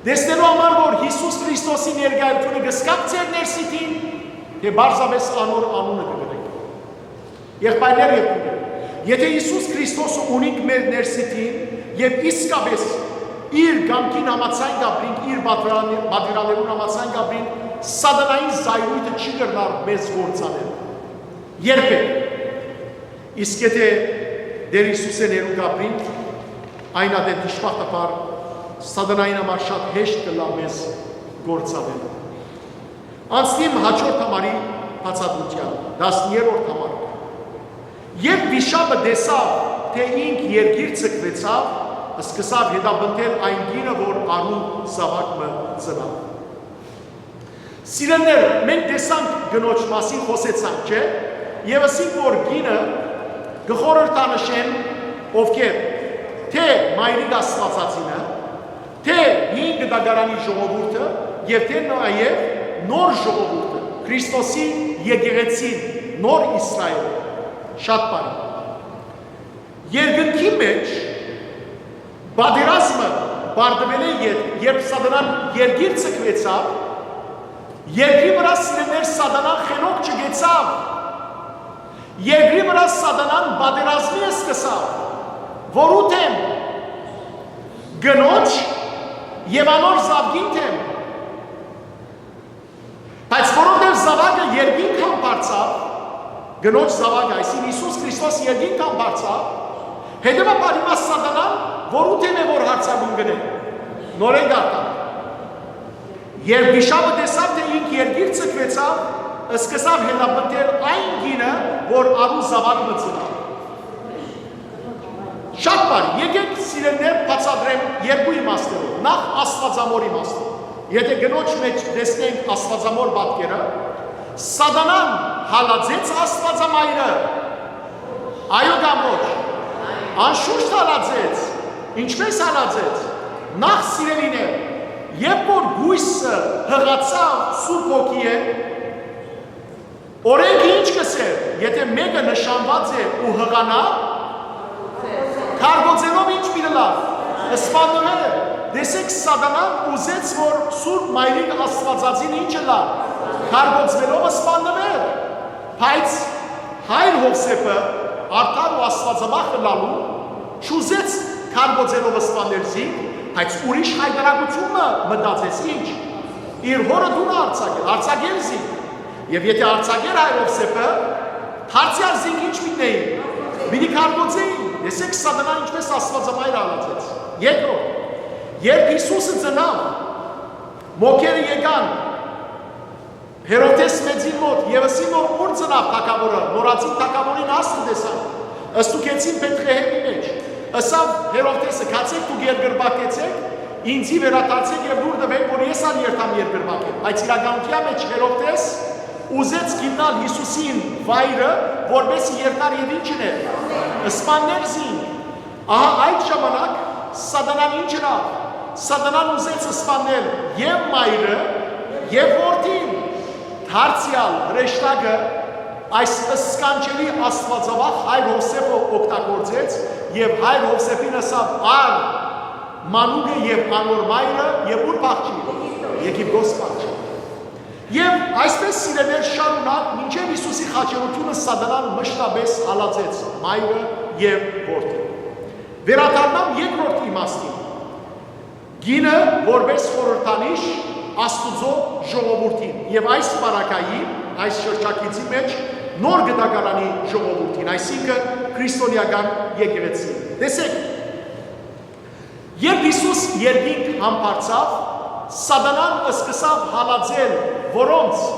տեսնելու համար որ Յիսուս Քրիստոսի ներկայութիւնը կ'զգաք ձեր ներսիդին, թէ պարզապէս անոր անունը կը կրէք»։ Եղբայրներ եւ քոյրեր, եթէ Յիսուս Քրիստոսը ունինք մեր ներսիդին եւ իսկապէս իր կամքին համաձայն կ'ապրինք, իր պատվիրանե-, պատվիրաններուն համաձայն կ'ապրինք, սատանային զայրոյթը չի կրնար մեզ գործանել։ Երբեք։ Իսկ եթէ Տէր Յիսուսէն հեռու կ'ապրինք, այն ատեն դժբախտաբար սատանային համար շատ հեշտ կ'ըլլայ մեզ գործանել։ Անցնիմ հաջորդ համարի բացատրութեան, տասներորդ համար։ Երբ վիշապը տեսաւ, թէ ինք երկիր ձգուեցաւ, սկսաւ հետապնդել այն կինը, որ առու զաւակ մը ծնաւ։ Սիրելիներ, մենք տեսանք, կնոջ մասին խօսեցանք, չէ՞։ Եւ ըսինք, որ կինը կը խորհրդանշեն ովքեր, թէ մայրիկ Աստուածածինը, թէ հին դագարանի ժողովուրդը եւ թէ նաեւ նոր ժողովուրդը, Քրիստոսի եկեղեցին, նոր Իսրայէլը։ Շատ բարի։ Երկնքի մէջ պատերազմը պարտուելէ ետք, երբ սատանան երկիր ձգուեցաւ, երկրի վրայ, սիրելիներ, սատանան խելոք չգեցաւ։ Երկրի վրայ սատանան պատերազմի սկսաւ, որու դէմ, կնոջ եւ անոր զաւկին դէմ։ Բայց որովհետեւ զաւակը երկինք համբարձաւ, կնոջ զաւակը, այսինքն Յիսուս Քրիստոս երկինք համբարձաւ, հետեւաբար հիմա սատանան որու դէմ է որ յարձակում կ'ընէ, նորէն կարդամ։ Երբ վիշապը տեսաւ, թէ ինք երկիր ձգուեցաւ, սկսաւ հետապնդել այն կինը, որ առու զաւակ մը ծնաւ։ Շատ բարի, եկեք, սիրելիներ, բացատրեմ երկու իմաստերով։ Նախ, աստվածամոր իմաստով։ Եթէ կնոջ մէջ տեսնենք աստվածամոր պատկերը, սատանան հալածեց Աստուածամայրը։ Այո կամ ոչ։ Անշուշտ հալածեց։ Ինչպե՞ս հալածեց։ Նախ, սիրելիներ, երբ որ կոյսը յղացաւ Սուրբ Հոգիէն, օրէնքը ինչ կ'ըսէր, եթէ մէկը նշանուած է ու յղանայ, Կարկոծելով ի՞նչ պիտի ըլլար։ Սպաննուեր։ Տեսեք, սատանան ուզեց, որ Սուրբ Մայրիկ Աստուածածին ի՞նչ ըլլար։ Կարկոծվելով սպաննուեր։ Բայց հայր Յովսէփը, արդար ու աստուածավախ ըլլալու, չուզեց կարկոծելով սպանել զինք, բայց ուրիշ խայտարակութիւն մը մտածեց, ի՞նչ։ Իր հօրը տունը արձակել, արձակել զինք։ Եւ եթէ արձակեր հայր Յովսէփը, դարձեալ զինք ի՞նչ պիտի նեին։ Պիտի կարկոծեին։ Տեսեք, սատանան ինչպէս Աստուածամայրը հալածեց։ Երկրորդ, երբ Յիսուսը ծնաւ, մոգերը եկան Հերովդէս մեծին մօտ եւ ըսին, որ ուր ծնաւ թագաւորը, նորածին թագաւորին, Աստուծոյ տեսան։ Ստուգեցին Բեթղեհէմի մէջ։ Ըսաւ Հերովդէսը. «Գացէք դուք երկրպագեցէք, ինծի վերադարձէք եւ լուր տուէք, որ ես ալ երթամ երկրպագել»։ Բայց իրականութեան մէջ Հերովդէս ուզեց գտնալ Յիսուսին վայրը, որպէս զի երթար եւ ի՞նչ ընէր, սպաննէր զինք։ Ահա այդ ժամանակ սատանան ի՞նչ ըրաւ։ Սատանան ուզեց սպանել եւ մայրը, եւ որդին։ Դարձեալ հրեշտակը այս սքանչելի աստուածավախ հայր Յովսէփը օգտագործեց եւ հայր Յովսէփին ըսաւ. «Առ մանուկը եւ անոր մայրը եւ ուր փախչի։ Եգիպտոս փախչի»։ Եւ այսպէս, սիրելիներ, շարունակ, մինչեւ Յիսուսի խաչելութիւնը սատանան մշտապէս հալածեց մայրը եւ որդին։ Վերադառնամ երկրորդ իմաստին։ Կինը որպէս խորհրդանիշ Աստուծոյ ժողովուրդին եւ այս պարագային, այս շրջագիծի մէջ նոր կտակարանի ժողովուրդին, այսինքն քրիստոնեական եկեղեցին։ Տեսեք, երբ Յիսուս երկինք համբարձաւ, սատանան սկսաւ հալածել որոնց,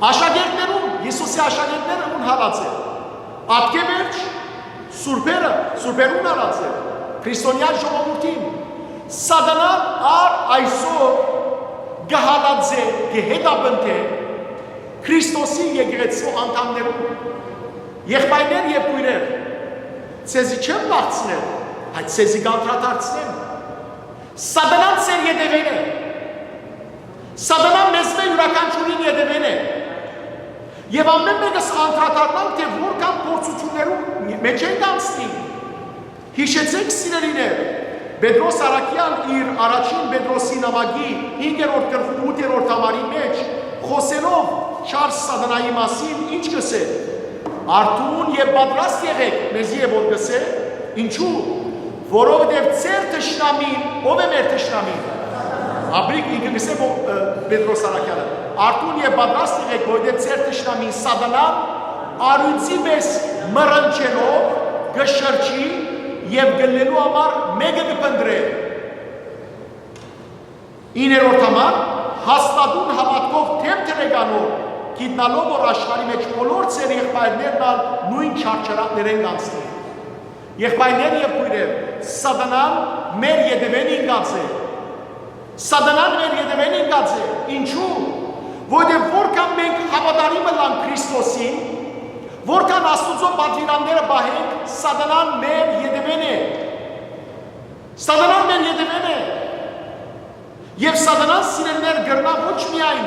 աշակերտներուն, Յիսուսի աշակերտները ուն հալածել։ Ատկէ վերջ, սուրբերը, սուրբերուն հալածել, քրիստոնեայ ժողովուրդին։ Սատանան առ այսօր կը հալածէ, կը հետապնդէ Քրիստոսի եկեղեցու անդամներուն։ Եղբայրներ եւ քոյրեր, ձեզի չեմ վախցնել, բայց ձեզի կանդրադարձնեմ։ Սատանան ձեր ետեւէն է։ Սատանան մեզմէ յուրաքանչիւրին ետեւէն է։ Եւ ամէն մէկս անդրադառնանք, թէ որքան փորձութիւններու մէջ ենք անցնի։ Յիշեցէք, սիրելիներ, Պետրոս առաքեալ իր առաջին Պետրոսի նամակի հինգերորդ գլխու ութերորդ համարի մէջ, խօսելով չար սատանայի մասին, ի՞նչ կ'ըսէ. «Արթուն եւ պատրաստ եղէք», մեզի է որ կ'ըսէ, ինչու, որովհետեւ ձեր թշնամին, ո՞վ է մեր թշնամին։ Աբրիկ ինքը կ'ըսէ, ո-, ը, Պետրոս առաքեալը. «Արթուն եւ պատրաստ եղէք, որովհետեւ ձեր թշնամին սատանան առիւծի պէս մռնչելով կը շրջի եւ գլլելու համար մէկը կը փնտռէ»։ Իններորդ համար, հաստատուն հաւատքով դէմ դրեք անոր, գիտնալով որ աշխարհի մէջ բոլոր ձեր եղբայրներն ալ նոյն չարչարանքներէն կ'անցնին։ Եղբայրներ եւ քոյրեր, սատանան մեր ետեւէն ինկած է։ Սատանան մեր ետեւէն ինկած է։ Ինչու՞։ Որովհետեւ որքան մենք հաւատարիմ ըլլանք Քրիստոսին, որքան Աստուծոյ պատուիրանները պահենք, սատանան մեր ետեւէն է։ Սատանան մեր ետեւէն է։ Եւ սատանան, սիրելիներ, կրնայ ոչ միայն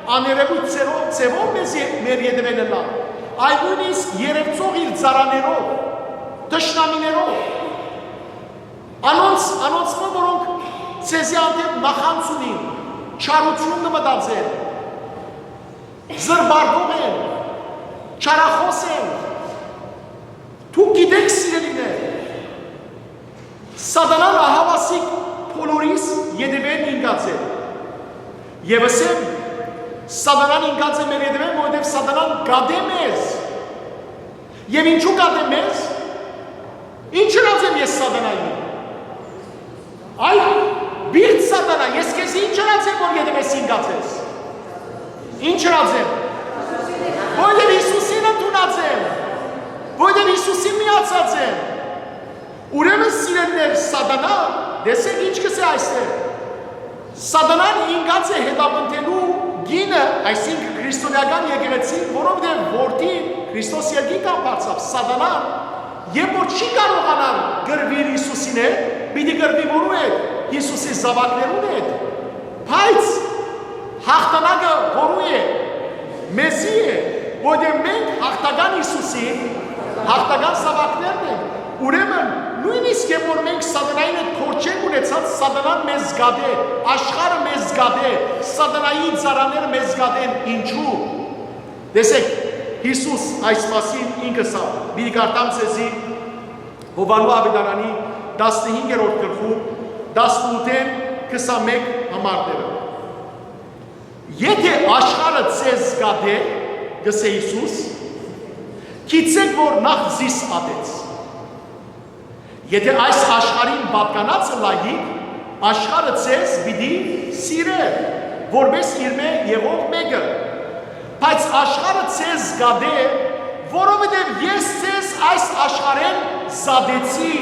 աներեւոյթ ձեռով, ձևով մեզի մեր ետեւէն ըլլայ, այլ նոյնիսկ երեւցող իր ծառաներով, թշնամիներով, անոնց, անոնցմէ, որոնք ձեզի հանդէպ նախանձ ունին, չարութիւն կը մտածեն, զրպարտող են, չարախօս են։ Դուք գիտէք, սիրելիներ, սատանան ահաւասիկ բոլորիս ետեւէն ինկած է։ Եվ ըսեմ, սատանան ինկած է մեր ետևէն, որովհետև սատանան կատե մեզ։ Եվ ինչու կատե մեզ։ Ինչ ըրած եմ ես սատանային։ Այ պիղծ սատանա, ես քեզ ինչ ըրած եմ, որ ետևէս ինկած ես։ Ինչ ըրած եմ։ Որովհետև Հիսուսին ընդունած եմ, որովհետև Հիսուսին միացած եմ։ Ուրեմն, սիրելիներ, սատանան, տեսեք ինչ կսե այստեղ։ Սատանան ինկած է հետապնդելու կինը, այսինքն քրիստոնեական եկեղեցին, որովհետև որդին Քրիստոս երկինք բարձավ, սատանան, երբ որ չի կարողանար կռվիլ Հիսուսին հետ, պիտի կռվի որու հետ, Հիսուսի զավակներուն հետ, բայց հաղթանակը որու է, մեզի է, որովհետև մենք հաղթական Հիսուսին, հաղթական զավակներն ենք, ուրեմն Նոյնիսկ երբ որ մենք սատանային հետ փորձ չենք ունեցած, սատանան մեզ կատէ, աշխարհը մեզ կատէ, սատանայի ծառաները մեզ կատեն։ Ինչու՞։ Տեսեք, Յիսուս այս մասին ինք ըսաւ, պիտի կարդամ ձեզի Յովհաննէ աւետարանի տասնհինգերորդ գլխու տասնութ քսանմեկ համարները։ «Եթէ աշխարհը ձեզ կատէ, կ'ըսէ Յիսուս, գիտցէք որ նախ զիս ատեց։ Եթէ այս աշխարհին պատկանած ըլլայիք, աշխարհը ձեզ պիտի սիրէ, որպէս իրմէ եղող մէկը։ Բայց աշխարհը ձեզ կատէ, որովհետեւ ես ձեզ այս աշխարհէն զատեցի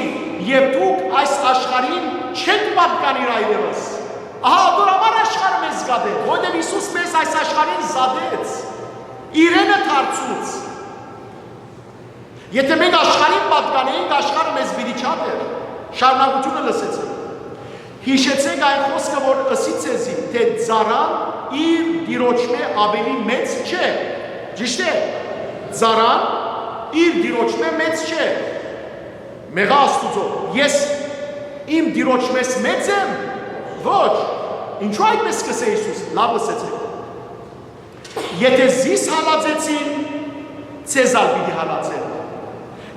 եւ դուք այս աշխարհին չէք պատկանիր այլեւս։ Ահա ատոր համար աշխարհը մեզ կատէ, որովհետեւ Յիսուս մեզ այս աշխարհէն զատեց, իրենը դարձուց։ Եթէ մենք աշխարհին պատկանէինք, աշխարհը մեզ պիտի չատէր»։ Շարունակութիւնը լսեցէք։ «Յիշեցէք այն խօսքը, որ ըսի ձեզի, թէ ծառան իր տիրոջմէ աւելի մեծ չէ։ Ճիշդ է, ծառան իր տիրոջմէ մեծ չէ։ Մեղա Աստուծոյ, ես իմ տիրոջմէս մեծ եմ։ Ոչ։ Ինչու այդպես կ'ըսէ Յիսուս»։ Լաւ լսեցէք։ «Եթէ զիս հալածեցին, ձեզ ալ պիտի հալածեն։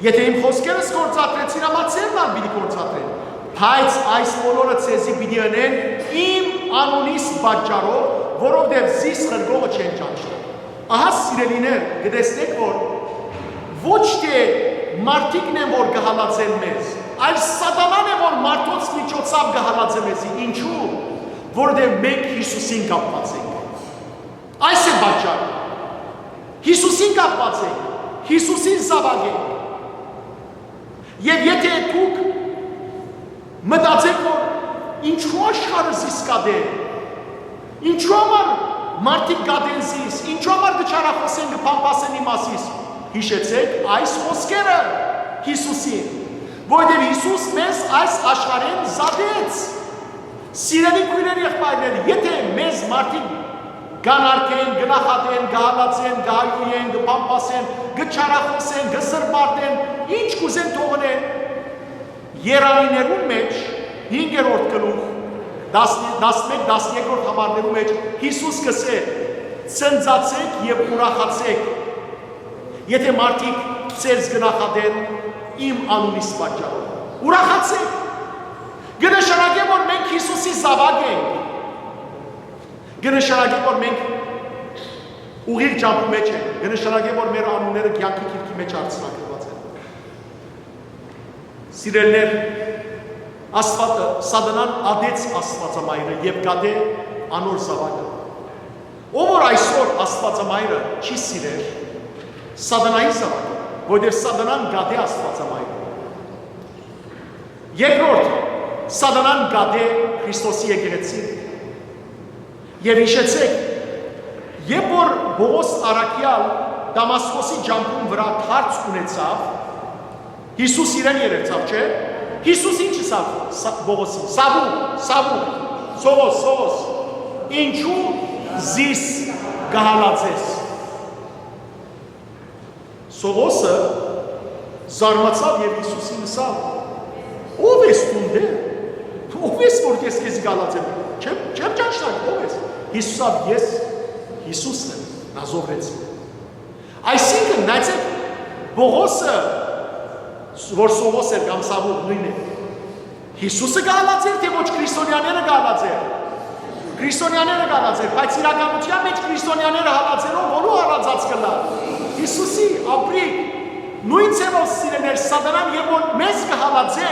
Եթէ իմ խօսքերս գործադրեցին, ապա ձերն ալ պիտի գործադրեն։ Բայց այս բոլորը ձեզի պիտի ընեն իմ անունիս պատճառով, որովհետեւ զիս ղրկողը չեն ճանչնար»։ Ահա, սիրելիներ, կը տեսնէք, որ ոչ թէ մարդիկն են, որ կը հալածեն մեզ, այլ սատանան է, որ մարդոց միջոցաւ կը հալածէ մեզի։ Ինչու՞։ Որովհետեւ մենք Յիսուսին կապուած ենք։ Այս է պատճառը։ Յիսուսին կապուած ենք, Յիսուսին զաւակ ենք։ Եւ եթէ դուք մտածեք, որ ինչու աշխարհը զիս կատէ, ինչու համար մարդիկ կատեն զիս, ինչու համար կը չարախօսեն, կը փամփասեն իմ մասիս, յիշեցէք այս խօսքերը Յիսուսին, որովհետեւ Յիսուս մեզ այս աշխարհէն զատեց։ Սիրելի քոյրեր, եղբայրներ, եթէ մեզ մարդիկ կ'անարգեն, կը նախատեն, կը հալածեն, կը հայհոյեն, կը փամփասեն, կը չարախօսեն, կը սրբարտեն, ինչ կ'ուզեն թողնեն, Երանիներուն մէջ, հինգերորդ գլուխ, տասնմէկ, տասներկերորդ համարներու մէջ Յիսուս կ'ըսէ. «Ցնծացէք եւ ուրախացէք, եթէ մարդիկ ձեզ կը նախատեն իմ անունիս պատճառով։ Ուրախացէք»։ Կը նշանակէ, որ մենք Յիսուսի զաւակ ենք։ Կը նշանակէ, որ մենք ուղիղ ճամբու մէջ ենք։ Կը նշանակէ, որ մեր անունները կեանքի գիրքի մէջ արձանագրուած են։ Սիրելիներ, Աստուածը, սատանան ատեց Աստուածամայրը եւ կատէ անոր զաւակը։ Ով որ այսօր Աստուածամայրը չի սիրեր, սատանայի զաւակ է, որովհետեւ սատանան կատէ Աստուածամայրը։ Երկրորդ, սատանան կատէ Քրիստոսի եկեղեցին։ Եւ յիշեցէք, երբ որ Պողոս առաքեալ Դամասկոսի ճամբուն վրայ դարձ ունեցաւ, Յիսուս իրեն երեւցաւ, չէ՞։ Յիսուս ինչ ըսաւ Սա-, Պողոսին։ «Սաւու, Սաւու, Սողոս, Սողոս, ինչու զիս կը հալածես»։ Սողոսը զարմացաւ եւ Յիսուսին ըսաւ. «Ո՞վ ես դուն, Տէր։ Ո՞վ ես, որ ես քեզի կը հալածեմ։ Չեմ, չեմ ճանչնար, ո՞վ ես»։ Յիսուս ըսաւ. «Ես Յիսուսն եմ, Նազովրեցին»։ Այսինքն, նայեցեք, Պողոսը, որ Սողոս էր կամ Սաւու, նոյնն է, Յիսուսը կը հալածէր, թէ ոչ քրիստոնեաները կը հալածէր։ Քրիստոնեաները կը հալածէր, բայց իրականութեան մէջ քրիստոնեաները հալածելով որու հալածած կ'ըլլայ։ Յիսուսի, ապրի։ Նոյն ձեւով, սիրելիներ, սատանան երբ որ մեզ կը հալածէ,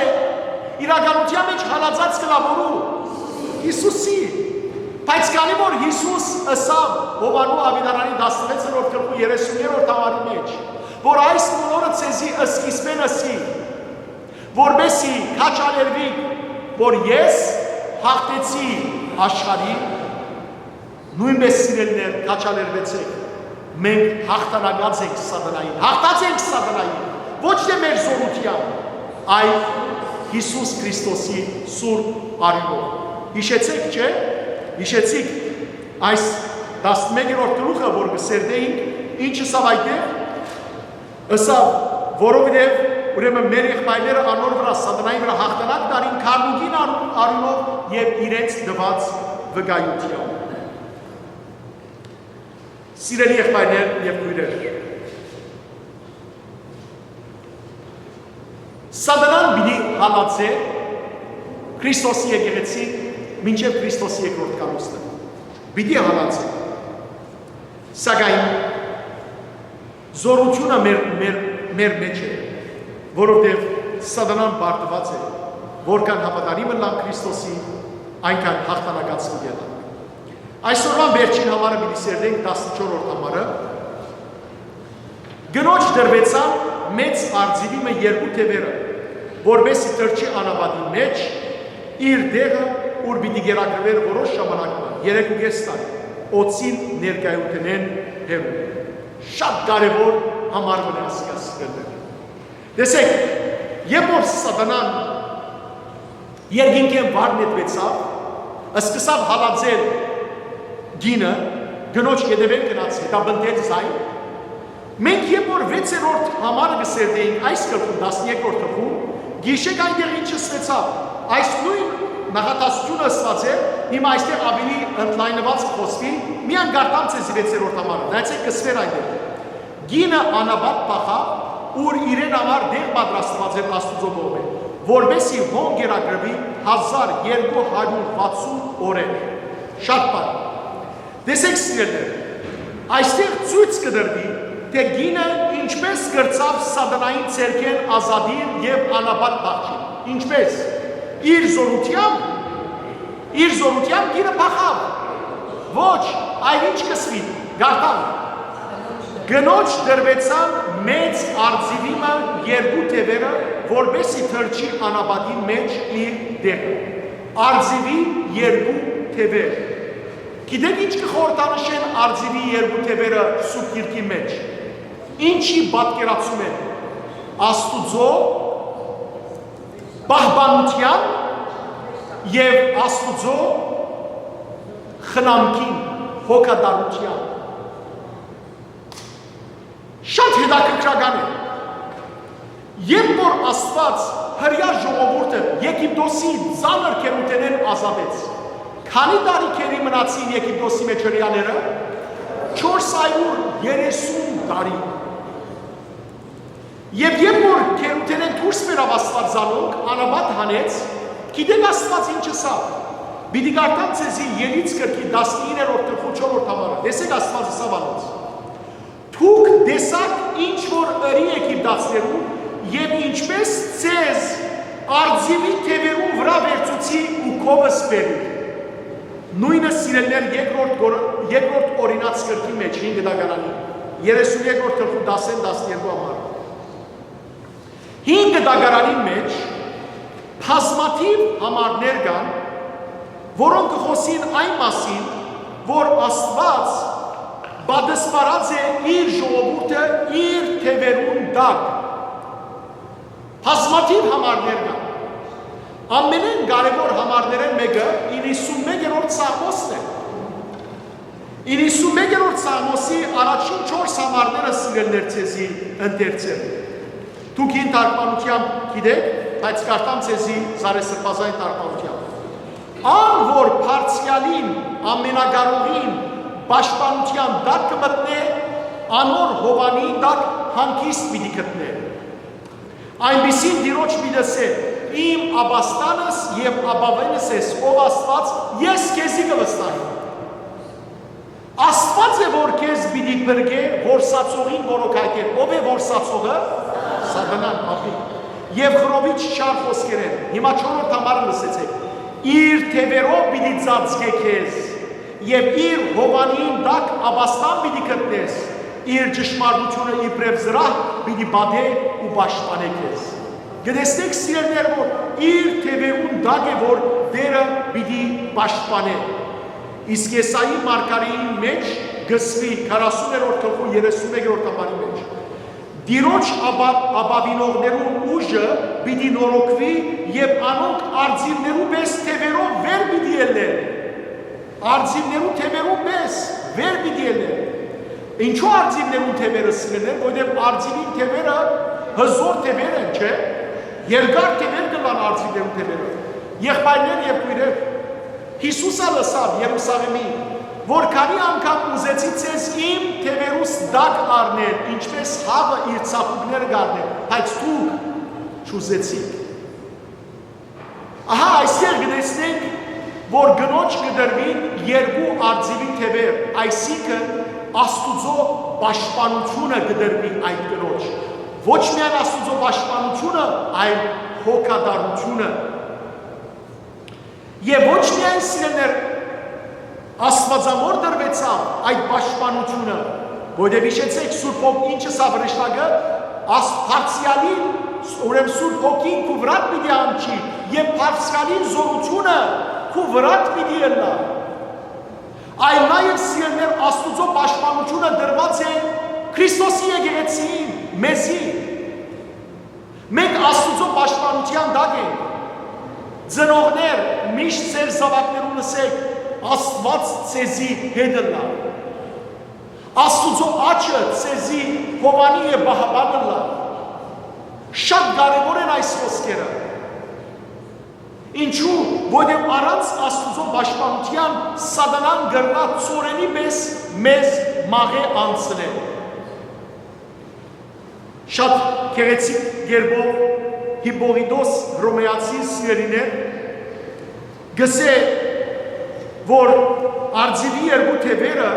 իրականութեան մէջ հալածած կ'ըլլայ որու։ Յիսուսի։ Բայց քանի որ Յիսուս ըսաւ Յովհաննէ աւետարանի տասնվեցերորդ գլխու երեսուններորդ համարի մէջ, որ այս բոլորը ձեզի սկիզբէն ըսի, որպեսզի քաջալերուի, որ ես հաղթեցի աշխարհին, նոյնպէս, սիրելիներ, քաջալերուեցեք։ Մենք հաղթանակած ենք սատանային, հաղթած ենք սատանային, ոչ թէ մեր զօրութեամբ, այլ Յիսուս Քրիստոսի սուրբ արիւնով։ Յիշեցեք, չէ՞։ Յիշեցիք այս տասնմեկերորդ գլուխը, որ կը սերտէինք, ինչ ըսաւ այդտեղ։ Ըսաւ, որովհետև Ուրեմն մեր եղբայրները անոր վրայ, սատանայի վրայ յաղթանակ տալին քարմուկին արու-, արիւնով եւ իրենց տուած վկայութեամբ։ Սիրելի եղբայրներ եւ քոյրեր, սատանան պիտի հալածէ Քրիստոսի եկեղեցին մինչեւ Քրիստոսի երկրորդ գալուստը։ Պիտի հալածէ։ Սակայն զօրութիւնը մեր, մեր, մեր մէջ է, որովհետեւ սատանան պարտուած է, որքան հաւատարիմ ըլլան Քրիստոսի, այնքան յաղթանակած պիտի ըլլան։ Այսօրվան վերջին համարը պիտի սերտենք տասնչորրորդ համարը։ Կնոջ տրուեցան մեծ արծիւի մը երկու թեւերը, որպէս զի թռչի անապատին մէջ իր տեղը, ուր պիտի կերակրուէր որոշ ժամանակ մը, երեք ու կէս տարի, օծին ներկայութենէն հեռու։ Շատ կարեւոր համար մը է ասիկա, սիրելիներ։ Տեսեք, երբ որ սատանան երկինքէն վար նետուեցաւ, սկսաւ հալածել կինը, կնոջ ետեւէն գնաց, հետապնդել զայն։ Մենք երբ որ վեցերորդ համարը կը սերտէինք այս գլխուն, տասներկրորդ գլխուն, գիշեր այնտեղ ինչ ըսուեցաւ, այս նոյն նախադասութիւնը ըսուած է, հիմա այստեղ աւելի ընդլայնուած կը խօսուի, միան կարդամ ձեզի վեցերորդ համարը, նայեցէք, կը սուէր այնտեղ։ Կինը անապատ փախաւ, ուր իրեն համար տեղ պատրաստուած էր Աստուծոյ կողմէ, որպէս զի հոն կերակրուի հազար երկու հարիւր վաթսուն օրեր։ Շատ բան։ Տեսեք, սիրելիներ, այստեղ ցոյց կը տրուի, թէ կինը ինչպէս կրցաւ սատանային ձեռքէն ազատիլ եւ անապատ փախչիլ։ Ինչպէս։ Իր զօրութեամբ, իր զօրութեամբ կինը փախաւ։ Ոչ, այլ ինչ կ'ըսուի, կարդամ. «Կնոջ տրուեցան մեծ արծիւի մը երկու թեւերը, որպէս զի թռչի անապատին մէջ իր տեղը»։ Արծիւի երկու թեւեր։ Գիտեք ինչ կը խորհրդանշեն արծիւի երկու թեւերը Սուրբ Գիրքի մէջ։ Ինչի պատկերացում են Աստուծոյ պահպանութեան եւ Աստուծոյ խնամքին, հոգատարութեան։ Շատ հետաքրքրական է։ Երբ որ Աստուած հրեայ ժողովուրդը Եգիպտոսի ծանր գերութենէն ազատեց, քանի՞ տարի գերի մնացին Եգիպտոսի մէջ հրեաները։ Չորս հարիւր երեսուն տարի։ Եւ երբ որ գերութենէն դուրս բերաւ Աստուած զանոնք, անապատ հանեց, գիտեք Աստուած ինչ ըսաւ։ Պիտի կարդամ ձեզի Ելից գրքի տասնիններորդ գլխու չորրորդ համարը։ Տեսեք, Աստուած ըսաւ անոնց. «Դուք տեսաք ինչ որ ըրի Եգիպտացիներուն եւ ինչպէս ձեզ արծիւի թեւերուն վրայ վերցուցի ու քովս բերի»։ Նոյնը, սիրելիներ, երկրորդ գոր-, երկրորդ Օրինաց գրքի մէջ, հինգ դագարանի, երեսուն երկրորդ գլխու տասը, տասներկու համար։ Հինգ դագարանին մէջ բազմաթիւ համարներ կան, որոնք կը խօսին այն մասին, որ Աստուած պատսպարած է իր ժողովուրդը իր թեւերուն տակ։ Բազմաթիւ համարներ կան։ Ամենէն կարեւոր համարներէն մէկը իննսունմեկերորդ Սաղմոսն է։ Իննսունմեկերորդ Սաղմոսի առաջին չորս համարները, սիրելիներ, ձեզի ընթերցեմ։ Դուք հին թարգմանութեամբ գիտէք, բայց կարդամ ձեզի Զարեսրբազան թարգմանութեամբ։ «Ան որ Բարձրեալին, Ամենակարողին պաշտպանութեան տակ կը մտնէ, անոր հովանին տակ հանգիստ պիտի գտնէ»։ Այնպիսին Տիրոջ պիտի ըսէ. «Իմ ապաստանս եւ ապաւէնս ես, ով Աստուած, ես քեզի կը վստահեմ»։ Աստուած է, որ քեզ պիտի փրկէ որսացողին որոքայթէն։ Ո՞վ է որսացողը։ Սատանան, ափի։ Եւ խռովիչ չար խօսքերէն։ Հիմա չորրորդ համարը լսեցէք. «Իր թեւերով պիտի ծածկէ քեզ, եւ իր հովանին տակ ապաստան պիտի գտնես, իր ճշմարտությունը իբրեւ զրահ պիտի պատէ ու պաշտպանէ քեզ»։ Կտեսնեք, սիրելիներ, որ իր թեւերուն տակ է, որ Տէրը պիտի պաշտպանէ։ Իսկ Եսայի մարգարէին մէջ կ'ըսուի, քառասուներորդ գլխու երեսունմեկերորդ համարի մէջ. «Տիրոջ ապա-, ապաւինողներուն ուժը պիտի նորոգուի եւ անոնք արծիւներու պէս թեւերով վեր պիտի ելլեն»։ Արծիւներու թեւերուն պէս վեր պիտի ելլեն։ Ինչո՞ւ արծիւներուն թեւերը, սիրելիներ, որովհետեւ արծիւին թեւերը Հզոր թեւեր են, չէ՞։ Երկար թեւեր կ'ըլլան արծիվներու թեւերը։ Եղբայրներ եւ քոյրեր, Յիսուս ալ ըսաւ Երուսաղէմի, որ քանի անգամ ուզեցի ձեզ իմ թեւերուս տակ առնել, ինչպէս հաւը իր ծափուկները կ'առնէ, բայց դուք չուզեցիք։ Ահա այստեղ կը տեսնենք, որ կնոջ կը տրուին երկու արծիւի թեւեր, այսինքն Աստուծոյ պաշտպանութիւնը կը տրուի այդ կնոջ։ Ոչ միայն Աստուծոյ պաշտպանութիւնը, այլ հոգատարութիւնը։ Եւ ոչ միայն, սիրելիներ, Աստուածամոր տրուեցաւ այդ պաշտպանութիւնը, որովհետեւ յիշեցէք, Սուրբ Հոգ-, ինչ ըսաւ հրեշտակը, Աս-, Բարձրեալին, ուրեմն Սուրբ Հոգին քու վրադ պիտի հնչի, եւ Բարձրեալին զօրութիւնը քու վրադ պիտի ըլլայ։ Այլ նաեւ, սիրելիներ, Աստուծոյ պաշտպանութիւնը տրուած է Քրիստոսի եկեղեցիին, մեզի։ Մենք Աստուծոյ պաշտպանութեան տակ ենք։ Ծնողներ, միշտ ձեր զաւակներուն ըսէք. «Աստուած ձեզի հետ ըլլայ»։ «Աստուծոյ աջը ձեզի Յովանի եւ պահապան ըլլայ»։ Շատ կարեւոր են այս խօսքերը։ Ինչու՞, որովհետեւ առանց Աստուծոյ պաշտպանութեան Սատանան կրնայ ծորենի պէս մեզ մաղէ անցնել։ Շատ գեղեցիկ կերպով Հիպպողիտոս Հռոմէացին, սիրելիներ, կ'ըսէ, որ արծիւի երկու թեւերը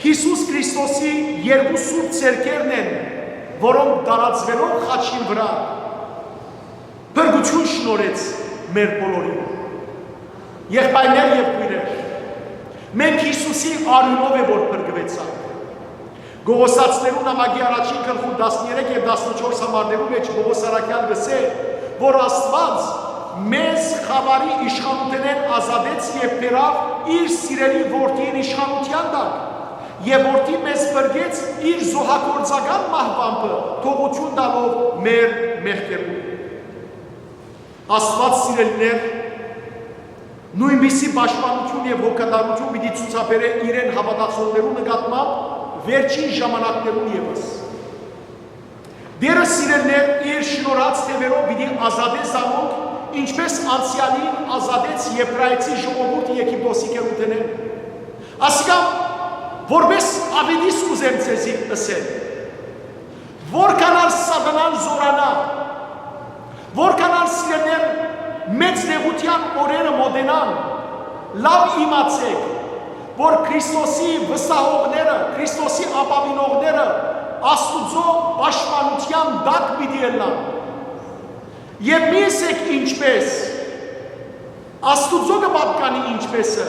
Յիսուս Քրիստոսի երկու սուրբ ձեռքերն են, որոնք տարածուելով խաչին վրայ, փրկութիւն շնորհեց մեր բոլորին։ Եղբայրներ եւ քոյրեր, մենք Յիսուսի արիւնով է որ փրկուեցանք։ Կողոսացիներու նամակի առաջին գլխու տասներեք եւ տասնչորս համարներու մէջ Պողոս առաքեալ կ'ըսէ, որ Աստուած մեզ խաւարի իշխանութենէն ազատեց եւ բերաւ իր սիրելի որդիին իշխանութեան տակ, եւ որդին մեզ փրկեց իր զոհագործական մահուամբը, թողութիւն տալով մեր մեղքերուն։ Աստուած, սիրելիներ, նոյնպիսի պաշտպանութիւն եւ հոգատարութիւն պիտի ցուցաբերէ իրեն հաւատացողներու նկատմամբ վերջին ժամանակներուն եւս։ Տէրը, սիրելիներ, իր շնորհած թեւերով պիտի ազատէ զանոնք, ինչպէս անցեալին ազատեց Եբրայեցի ժողովուրդը Եգիպտոսի գերութենէն։ Ասիկա, որպէս աւետիս կ'ուզեմ ձեզի ըսել, որքան ալ Սատանան զօրանայ, որքան ալ, սիրելիներ, մեծ նեղութեան օրերը մօտենան, լաւ իմացէք, որ Քրիստոսի վստահողները, Քրիստոսի ապաւինողները Աստուծոյ պաշտպանութեան տակ պիտի ըլլան։ Եւ մի ըսէք ինչպէս, Աստուծոյ կը պատկանի ինչպէսը։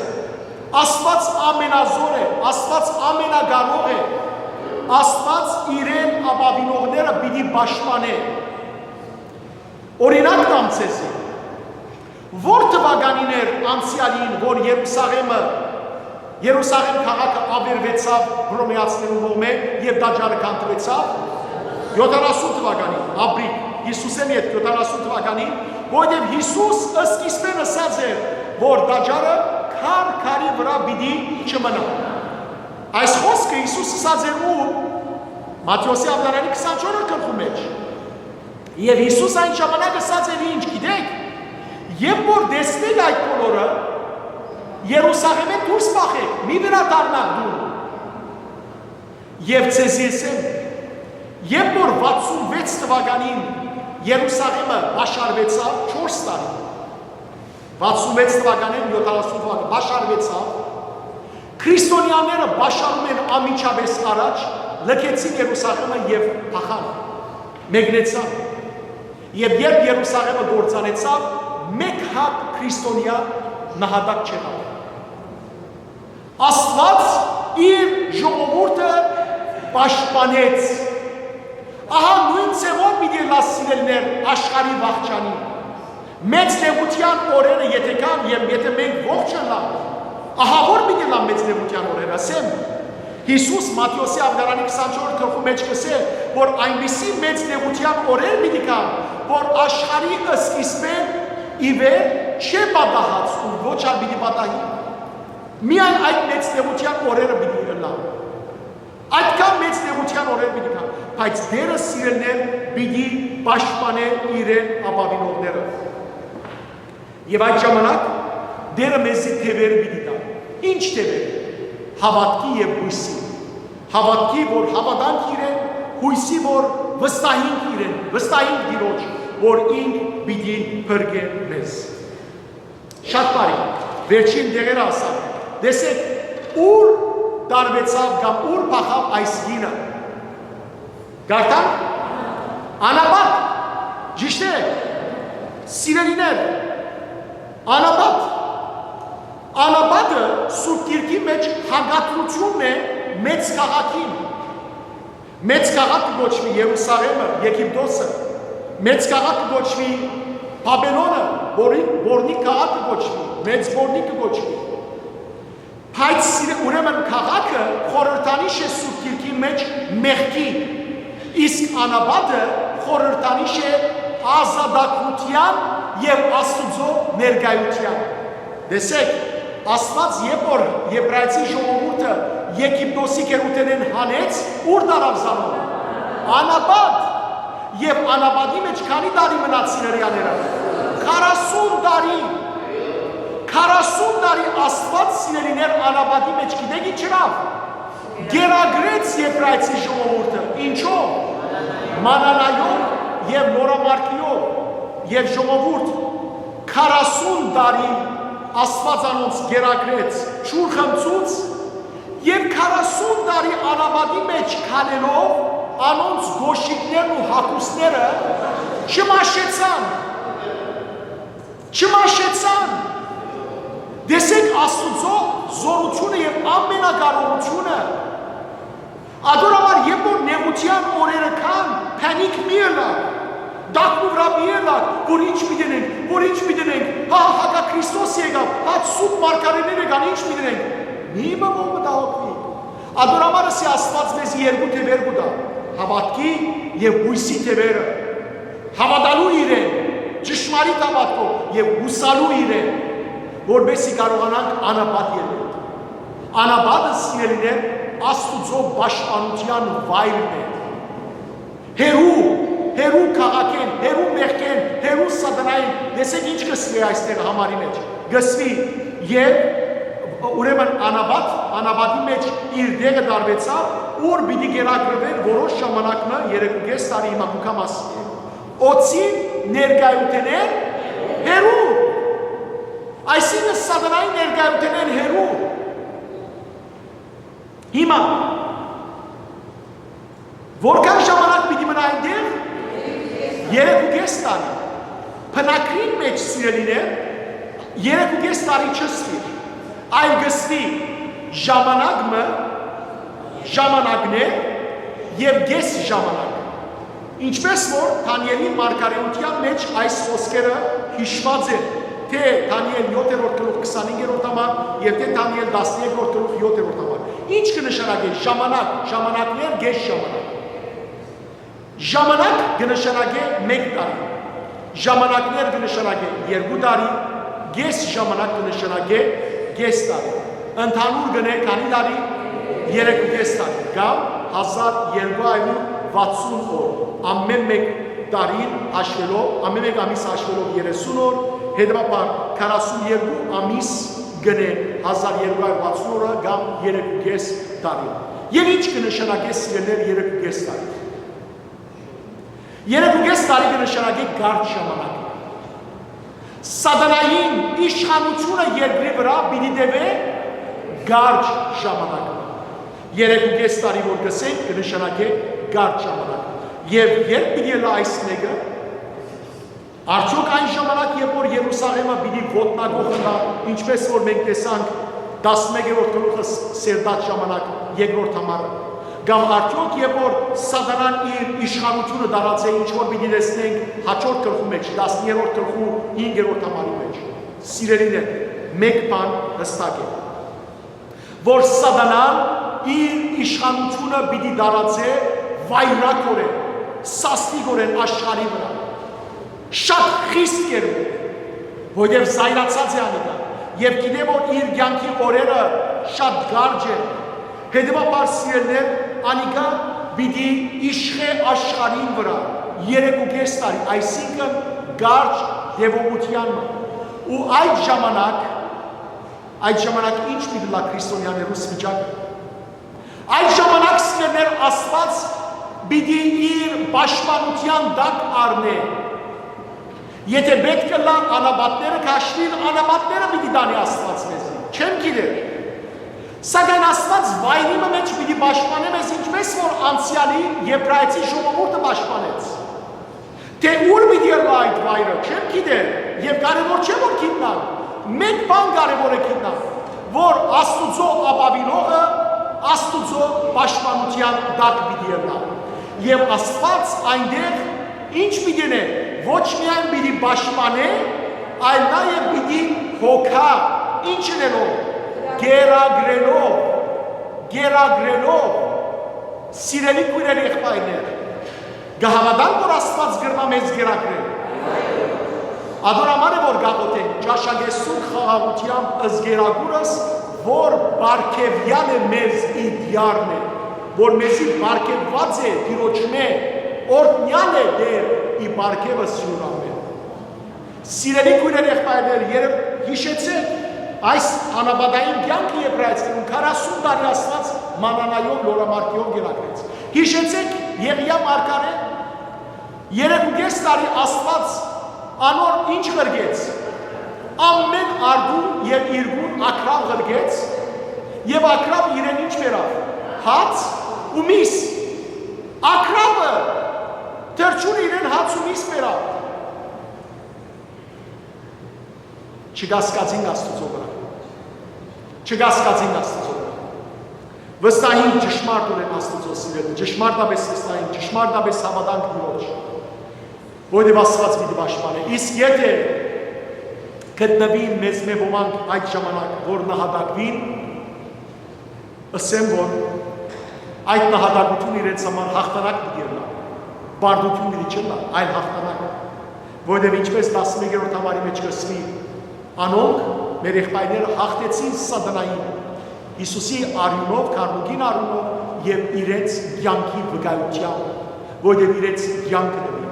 Աստուած ամենազօր է, Աստուած ամենակարող է, Աստուած իրեն ապաւինողները պիտի պաշտպանէ։ Օրինակ տամ ձեզի, ո՞ր թուականին էր անցեալին, որ Երուսաղէմը, Երուսաղէմ քաղաքը աւերուեցաւ Հռոմէացիներու կողմէ եւ տաճարը քանդուեցաւ։ Յոթանասուն թուականին, ապրիլ, Յիսուսէն ետք յոթանասուն թուականին, որովհետեւ Յիսուս սկիզբէն ըսած էր, որ տաճարը քար քարի վրայ պիտի չմնայ։ Այս խօսքը Յիսուս ըսած էր ու Մատթէոսի աւետարանի քսանչորս գլխու մէջ։ Եւ Յիսուս այն ժամանակ ըսած էր ինչ, գիտէք, երբ որ տեսնէք այդ բոլորը, Երուսաղէմէն դուրս փախէք, մի վերադառնաք դուն։ Եւ ձեզի ըսեմ, երբ որ վաթսուն վեց թուականին Երուսաղէմը պաշարուեցաւ, չորս տարի, վաթսուն վեց թուականին յոթանասուն թուական պաշարուեցաւ, քրիստոնեաները պաշարումէն անմիջապէս առաջ լքեցին Երուսաղէմը եւ փախան, մեկնեցան։ Եւ երբ Երուսաղէմը կործանեցաւ, մեկ հատ քրիստոնեայ նահատակ չեղաւ։ Աստուած իր ժողովուրդը պաշտպանեց։ Ահա նոյն ձեւով պիտի ըլլայ, սիրելիներ, աշխարհի վախճանի։ Մեծ նեղութեան օրերը եթէ գան, եւ եթէ մենք ողջ ըլլանք, ահա ո՞ր պիտի ըլլան մեծ նեղութեան օրերը, ասեմ։ Յիսուս Մատթէոսի աւետարանի քսանչորս գլխու մէջ կ'ըսէ, որ այնպիսի մեծ նեղութեան օրեր պիտի գան, որ աշխարհի սկիզբէն ի վեր չէ պատահած ու ոչ ալ պիտի պատահի։ Միայն այդ մեծ նեղութեան օրերը պիտի ըլլան։ Այդքան մեծ նեղութեան օրեր պիտի գան, բայց Տէրը, սիրելիներ, պիտի պաշտպանէ իրեն ապաւինողները։ Եւ այդ ժամանակ Տէրը մեզի դեւեր պիտի տայ։ Ի՞նչ դեւեր։ Հաւատքի եւ յոյսի։ Հաւատքի, որ հաւատանք իրեն, յոյսի, որ վստահինք իրեն, վստահինք Տիրոջ, որ ինք պիտի փրկէ մեզ։ Շատ բարի։ Վերջին դեղերը ասա։ Տեսեք, ո՞ւր տարուեցաւ կամ ո՞ւր փախաւ այս կինը։ Կարդանք։ Անապատ։ Ճիշդ է։ Սիրելիներ, անապատ։ Անապատը Սուրբ Գիրքի մէջ հակադրութիւնն է մեծ քաղաքին։ Մեծ քաղաք կը կոչուի Երուսաղէմը, Եգիպտոսը։ Մեծ քաղաք կը կոչուի Բաբելոնը, որի, որնի քաղաք կը կոչուի, մեծ որնի կը կոչուի։ Բայց սիրե-, ուրեմն քաղաքը խորհրդանիշ է Սուրբ Գիրքի մէջ մեղքի, իսկ անապատը խորհրդանիշ է ազատագրութեան եւ Աստուծոյ ներկայութեան։ Տեսեք, Աստուած երբ որ Եբրայեցի ժողովուրդը Եգիպտոսի գերութենէն հանեց, ո՞ւր տարաւ զանոնք։ Անապատ։ Եւ անապատի մէջ քանի՞ տարի մնացին հրեաները։ Քառասուն տարի։ Քառասուն տարի Աստուած, սիրելիներ, անապատի մէջ գիտեք ի՞նչ ըրաւ։ Կերակրեց Եբրայեցի ժողովուրդը։ Ինչո՞վ։ Մանանայով եւ նորամարքիով։ Եւ ժողովուրդ, քառասուն տարի Աստուած անոնց կերակրեց, ջուր խմցուց, եւ քառասուն տարի անապատի մէջ քալելով անոնց կոշիկներն ու հագուստները չմաշեցան։ Չմաշեցան։ Տեսեք Աստուծոյ զօրութիւնը եւ ամենակարողութիւնը։ Ատոր համար, երբ որ նեղութեան օրերը կան, փանիք մի ըլլաք, տակնուվրայ մի ըլլաք, որ ի՞նչ պիտի ընենք, որ ի՞նչ պիտի ընենք, հա, հակա Քրիստոս եկաւ, հա, սուտ մարգարէներ եկան, ի՞նչ պիտի ընենք։ Մի մը որ մտահոգուի։ Ատոր համար ըսի Աստուած մեզի երկու դեւեր կու տայ, հաւատքի եւ յոյսի դեւերը, հաւատալու իրեն, ճշմարիտ հաւատքով եւ յուսալու իրեն, որպեսզի կարողանանք անապատ ելնել։ Անապատը, սիրելիներ, Աստուծոյ պաշտպանութեան վայրն է։ Հերու, հերու քաղաքէն, հերու մեղքէն, հերու սատանային, տեսեք ինչ կ'ըսուի այստեղ համարի մէջ։ Կ'ըսուի, եւ ուրեմն անապատ, անապատի մէջ իր դեղը տարուեցաւ, ուր պիտի կերակրուէր որոշ ժամանակ մը, երեք ու կէս տարի, հիմա կու գամ ասի։ Օծին ներկայութենէն հերու։ Այսինքն սատանայի ներկայութենէն հերու։ Հիմա, որքան ժամանակ պիտի մնայ այնտեղ։ Երեք ու կէս տարի։ Բնակրին մէջ, սիրելիներ, երեք ու կէս տարի չ'ըսուի, այլ կ'ըսուի ժամանակ մը, ժամանակներ եւ կէս ժամանակ։ Ինչպէս որ Դանիէլի մարգարէութեան մէջ այս խօսքերը յիշուած են, թէ Դանիէլ յոթերորդ գլուխ քսանհինգերորդ համար եւ թէ Դանիէլ տասներկրորդ գլուխ յոթերորդ համար։ Ի՞նչ կը նշանակէ ժամանակ, ժամանակներ, կէս ժամանակ։ Ժամանակ կը նշանակէ մէկ տարի, ժամանակներ կը նշանակէ երկու տարի, կէս ժամանակ կը նշանակէ կէս տարի։ Ընդհանուր կ'ընէ քանի՞ տարի։ Երեք ու կէս տարի, կամ հազար երկու հարյուր վաթսուն օր, ամէն մէկ տարին հաշուելով, ամէն մէկ ամիս հաշուելով երեսուն օր, հետեւաբար քառասուն երկու ամիս կ'ընէ հազար երկու հարյուր վաթսուն օրը կամ երեք ու կէս տարի։ Եւ ի՞նչ կը նշանակէ, սիրելիներ, երեք ու կէս տարի։ Երեք ու կէս տարի կը նշանակէ կարճ ժամանակ։ Սատանային իշխանութիւնը երկրի վրայ պիտի տեւէ կարճ ժամանակ։ Երեք ու կէս տարի որ կ'ըսենք, կը նշանակէ կարճ ժամանակ։ Եւ ե՞րբ պիտի ըլլայ այս մէկը։ Արդյոք այն ժամանակ, երբ որ Երուսաղէմը պիտի ոտնակոխ ըլլայ, ինչպէս որ մենք տեսանք տասնմեկերորդ գլուխը ս-, սերտած ժամանակ, երկրորդ համարը, կամ արդյոք երբ որ սատանան իր իշխանութիւնը տարածէ, ինչ որ պիտի տեսնենք հաջորդ գլխու մէջ, տասներորդ գլխու հինգերորդ համարի մէջ, սիրելիներ, մէկ բան հստակ է, որ սատանան իր իշխանութիւնը պիտի տարածէ վայրագորեն, սաստիկորեն աշխարհի վրայ։ Շատ խիստ կերպով, որովհետեւ զայրացած է անիկա եւ գիտէ, որ իր կեանքի օրերը շատ կարճ են։ Հետեւաբար, սիրելիներ, անիկա պիտի իշխէ աշխարհին վրայ երեք ու կէս տարի, այսինքն՝ կարճ տեւողութեան մը։ Ու այդ ժամանակ, այդ ժամանակ ի՞նչ պիտի ըլլայ քրիստոնեաներուն վիճակը։ Այդ ժամանակ, սիրելիներ, Աստուած պիտի իր պաշտպանութեան տակ առնէ։ Եթէ պէտք ըլլայ անապատները քաշուին, անապատները պիտի տանի Աստուած մեզի։ Չեմ գիտեր։ Սակայն Աստուած վայրի մը մէջ պիտի պաշտպանէ մեզ, ինչպէս որ անցեալի Եբրայեցի ժողովուրդը պաշտպանեց։ Թէ ուր պիտի ըլլայ այդ վայրը, չեմ գիտեր, եւ կարեւոր չէ որ գիտնանք, մէկ բան կարեւոր է գիտնանք, որ Աստուծոյ ապաւինողը Աստուծոյ պաշտպանութեան տակ պիտի ըլլայ։ Եւ Աստուած այնտեղ ի՞նչ պիտի ընէ, ոչ միայն պիտի պաշտպանէ, այլ նաեւ պիտի հոգայ, ի՞նչ ընելով, կերակրելով, կերակրելով, սիրելի քոյրեր, եղբայրներ, կը հաւատանք որ Աստուած կրնայ մեզ կերակրել։ Ատոր համար է որ կաղոթենք. «Ճաշակէս սուրբ խաղաղութեամբ զգերագուրս, որ պարգեւեալ է մեզ ի տիարն է, որ մեզի պարգեւուած է Տիրոջմէ, օրհնեալ է Տէր ի պարգեւը սիրուն ամէն»։ Սիրելի քոյրեր, եղբայրներ, երբ յիշեցէք այս անապատային կեանքը Եբրայեցիներուն, քառասուն տարի Աստուած մանանայով, լորամարդիով կերակրեց։ Յիշեցէք Եղիա մարգարէ, երեք ու կէս տարի Աստուած անոր ի՞նչ ղրկեց։ Ամէն արտու եւ իրկուն ակռաւ ղրկեց, եւ ակռաւ իրեն ի՞նչ բերաւ։ Հաց ու միս։ Ակռաւը, թռչունը իրեն հաց ու միս բերաւ։ Չկասկածին Աստուծոյ վրայ։ Չկասկածին Աստուծոյ վրայ։ Վստահին ճշմարտօրէն Աստուծոյ սիրելը, ճշմարտապէս վստահին, ճշմարտապէս հաւատանք Տիրոջ, որովհետեւ Աստուած պիտի պաշտպանէ։ Իսկ եթէ գտնուին մեզմէ ոմանք այդ ժամանակ, որ նահատակուին, ըսեմ որ այդ նահատակութիւնը իրենց համար յաղթանակ պիտի ըլլայ, պարտութիւն պիտի չըլլայ, այլ յաղթանակ, որովհետեւ ինչպէս տասնմեկերորդ համարի մէջ կ'ըսուի. «Անոնք, մեր եղբայրները, յաղթեցին սատանային Յիսուսի արիւնով, քառնուկին արիւնով, եւ իրենց կեանքի վկայութեամբ, որովհետեւ իրենց կեանքը տուին»։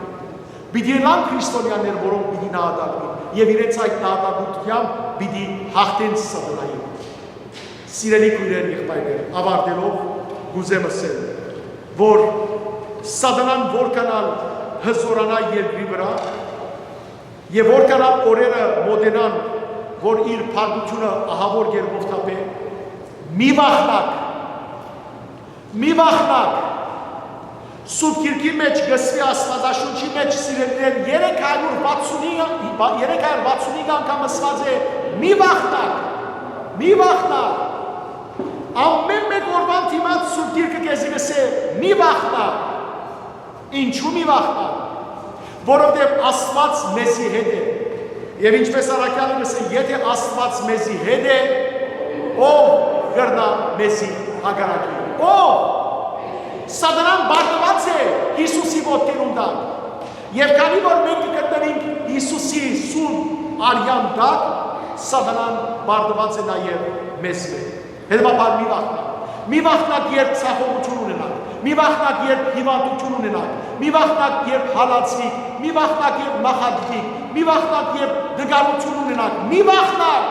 Պիտի ըլլան քրիստոնեաներ, որոնք պիտի նահատակուին, եւ իրենց այդ նահատակութեամբ պիտի յաղթեն սատանային։ Սիրելի քոյրեր, եղբայրներ, աւարտելով կ'ուզեմ ըսել, որ սատանան որքան ալ հզօրանայ երկրի վրայ եւ որքան ալ օրերը մօտենան, որ իր փառքութիւնը ահաւոր կերպով թափէ, մի վախնաք, մի վախնաք։ Սուրբ Գիրքի մէջ կ'ըսուի, Աստուածաշունչի մէջ, սիրելիներ, երեք հարիւր վաթսունհինգ, երեք հարիւր վաթսունհինգ անգամ ըսուած է. «Մի վախնաք, մի վախնաք»։ Ամէն մէկ օրուան դիմաց Սուրբ Գիրքը քեզի կ'ըսէ. «Մի վախնաք»։ Ինչո՞ւ մի վախնաք։ Որովհետեւ Աստուած մեզի հետ է։ Եւ ինչպէս առաքեալը կ'ըսէ, եթէ Աստուած մեզի հետ է, ո՞վ կրնայ մեզի հակառակի։ Ո՞վ։ Սատանան պարտուած է Յիսուսի ոտքերուն տակ։ Եւ քանի որ մենք կը գտնուինք Յիսուսի սուրբ արեան տակ, սատանան պարտուած է նաեւ մեզմէ։ Հետեւաբար մի վախնաք։ Մի վախնաք, երբ ցախողութիւն ունենաք, մի վախնաք, երբ հիւանդութիւն ունենաք, մի վախնաք, երբ հալածուիք, մի վախնաք, երբ նախատկիք, մի վախնաք, երբ տկարութիւն ունենաք, մի վախնաք,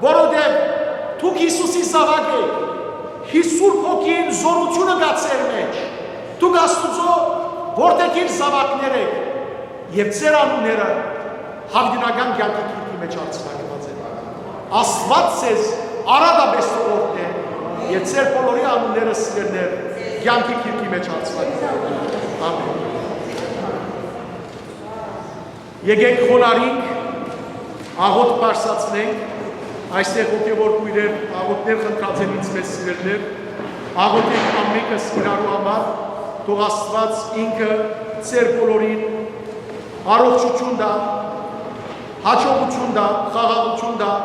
որովհետեւ դուք Յիսուսի զաւակ էք, Յիսուս Սուրբ Հոգին զօրութիւնը կայ ձեր մէջ, դուք Աստուծոյ որդեգիր զաւակներ էք, եւ ձեր անունները յաւիտենական կեանքի գիրքի մէջ արձանագրուած են։ Աստուած ձեզ արատապէս օրհնէ եւ ձեր բոլորի անունները, սիրելիներ, կեանքի գիրքի մէջ արձանագրեն։ Ամէն։ Եկեք խոնարհենք, աղօթք բարձրացնենք, այստեղ հոգեւոր քոյրեր աղօթքներ խնդրած են ինձ մեծ սիրելիներ, աղօթենք ամենքս իրարու համար, թող Աստուած ինքը ձեր բոլորին առողջութիւն տայ, հաջողութիւն տայ, խաղաղութիւն տայ,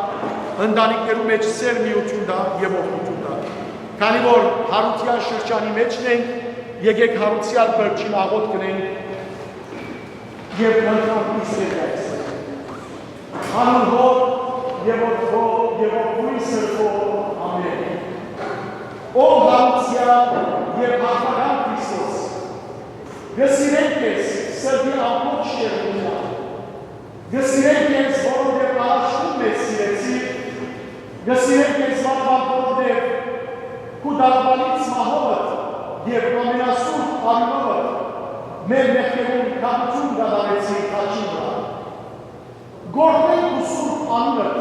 ընտանիքներու մէջ սեր միութիւն տայ եւ օրհնութիւն տայ։ Քանի որ Հարութեան շրջանի մէջն ենք, եկեք Հարութեան վերջին աղօթք կ'ընենք եւ խնդրենք Սուրբ Հոգին։ Անուն Հօր եւ Որդի եւ Ոգի Սրբոյ։ Ամէն։ Ով Հարութեան եւ յաղթական Կը սիրենք քեզ սրտի ամբողջ շերտությամբ։ Կը սիրենք քեզ, որովհետեւ առաջնուն մեզ սիրեցիր։ Կը սիրենք քեզ, Վարդան, որովհետեւ քու տառապանից մահովդ եւ ամենասուրբ արիւնովդ մեր մեղքերուն քաջութիւն կատարեցիր խաչին վրայ։ Կ'օրհնենք քու սուրբ անունդ,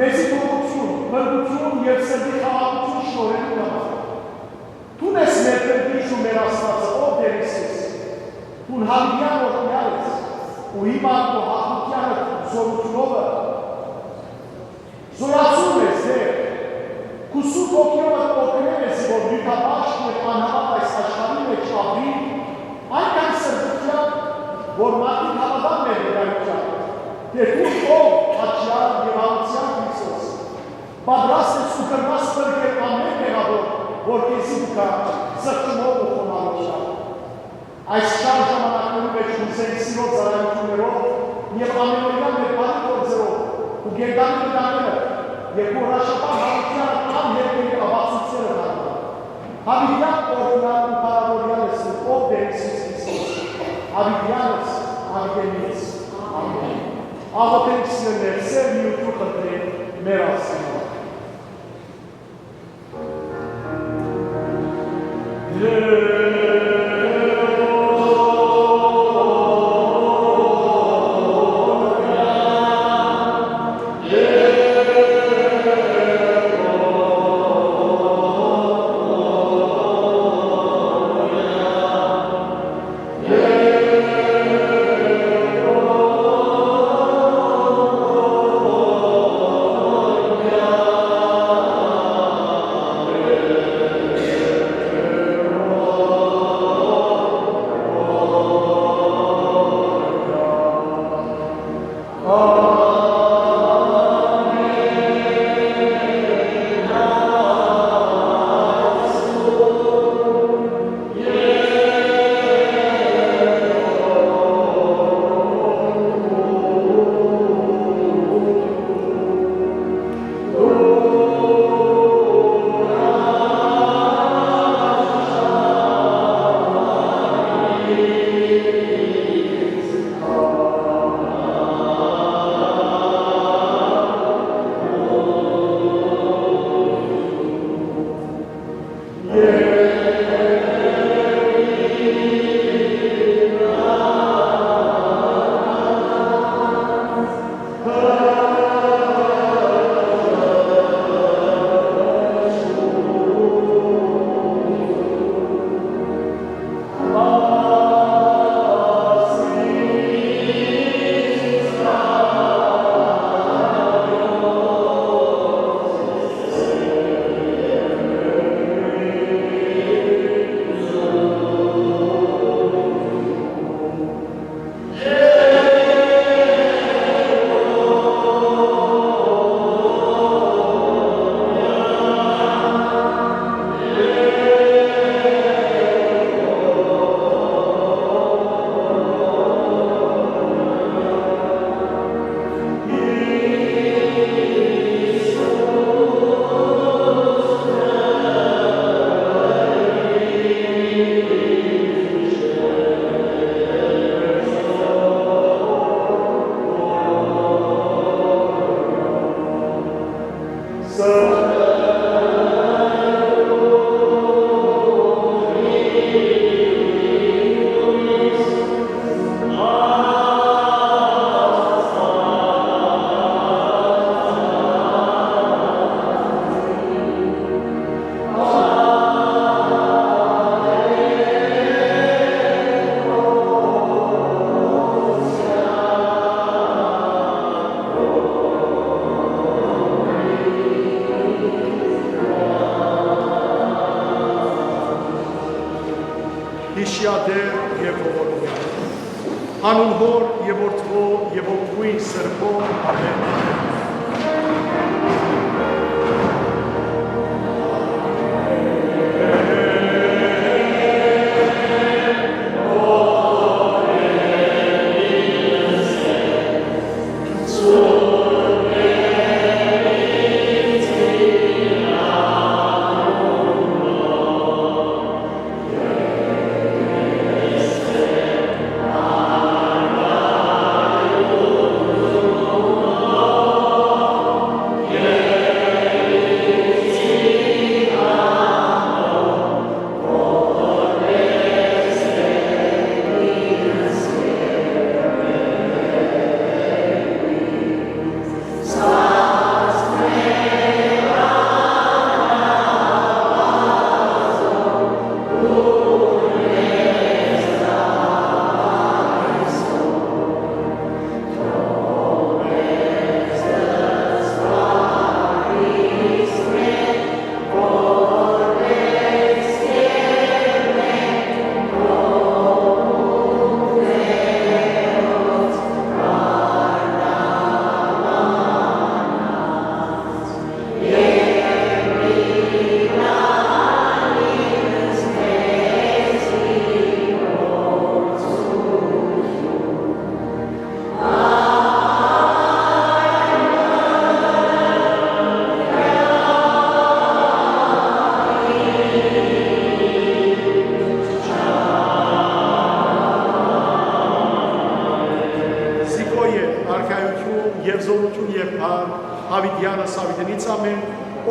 մեզի գոհութիւն, փրկութիւն եւ սրտի խաղաղութիւն շնորհելու համար։ Դուն ես մեր փրկիչը ու մեր Աստուածը, ով Տեր Հիսուս։ Դուն յաւիտեան օրհնեալ ես ու հիմա քու յարութեանդ զօրութիւնովը զօրացում ես, Տէր։ Քու սուրբ հոգիովդ օգնե մեզի, որ նիւթապաշտ եւ անհաւատ այս աշխարհին մէջ ապրի, այնքան սրբութեամբ, որ մարդիկ հաւատան մեր վկայութեան, թէ դուն ով ատչեալ եւ յարութեան Քրիստոս, պատրաստ ես ու կրնաս փրկել ամէն մեղաւոր, որ քեզի կու գայ զղջումով ու խոնարհությամբ։ Այս չար ժամանակներուն մէջ կ'ուզենք սիրոյ ծառայութիւններով եւ ամենօրեայ մեր բարի գործերով ու կենդանի վտանգները եւ քու հրաշափառ յարութեանը անհերքելի ապացոյցները դառնալ։ Յաւիտեան օրհնեալ ու փառաւորեալ ես դուն, ով Տեր Հիսուս Քրիստոս, յաւիտեան ես, յաւիտենից։ Ամէն։ Աղօթենք, սիրելիներ, սեր միութիւն խնդրենք մեր Աստուծմէ։ Յիշեալ Տէր եւ ողորմեալ։ Անուն Հօր եւ Որդւոյ եւ Հոգիին Սրբոյ։ Ամէն։ Յուն եւ զօրութիւն եւ փառք յաւիտեանս յաւիտենից ամէն,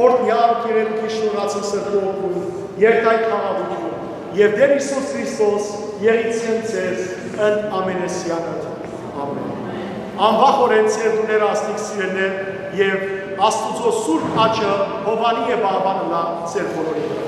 օրհնեալ կերել գիշնորացն սրբոքուն, երթայ խաղաղութիւն, եւ Տէր Յիսուս Քրիստոս եղիցեն ձեզ ընդ ամենեսեանը։ Ամէն։ Անվախորեն ձեր տուները աստիկ սիրելներ, եւ Աստուծոյ սուրբ աջը հովանի եւ աղբան ըլլայ ձեր բոլորի վրայ։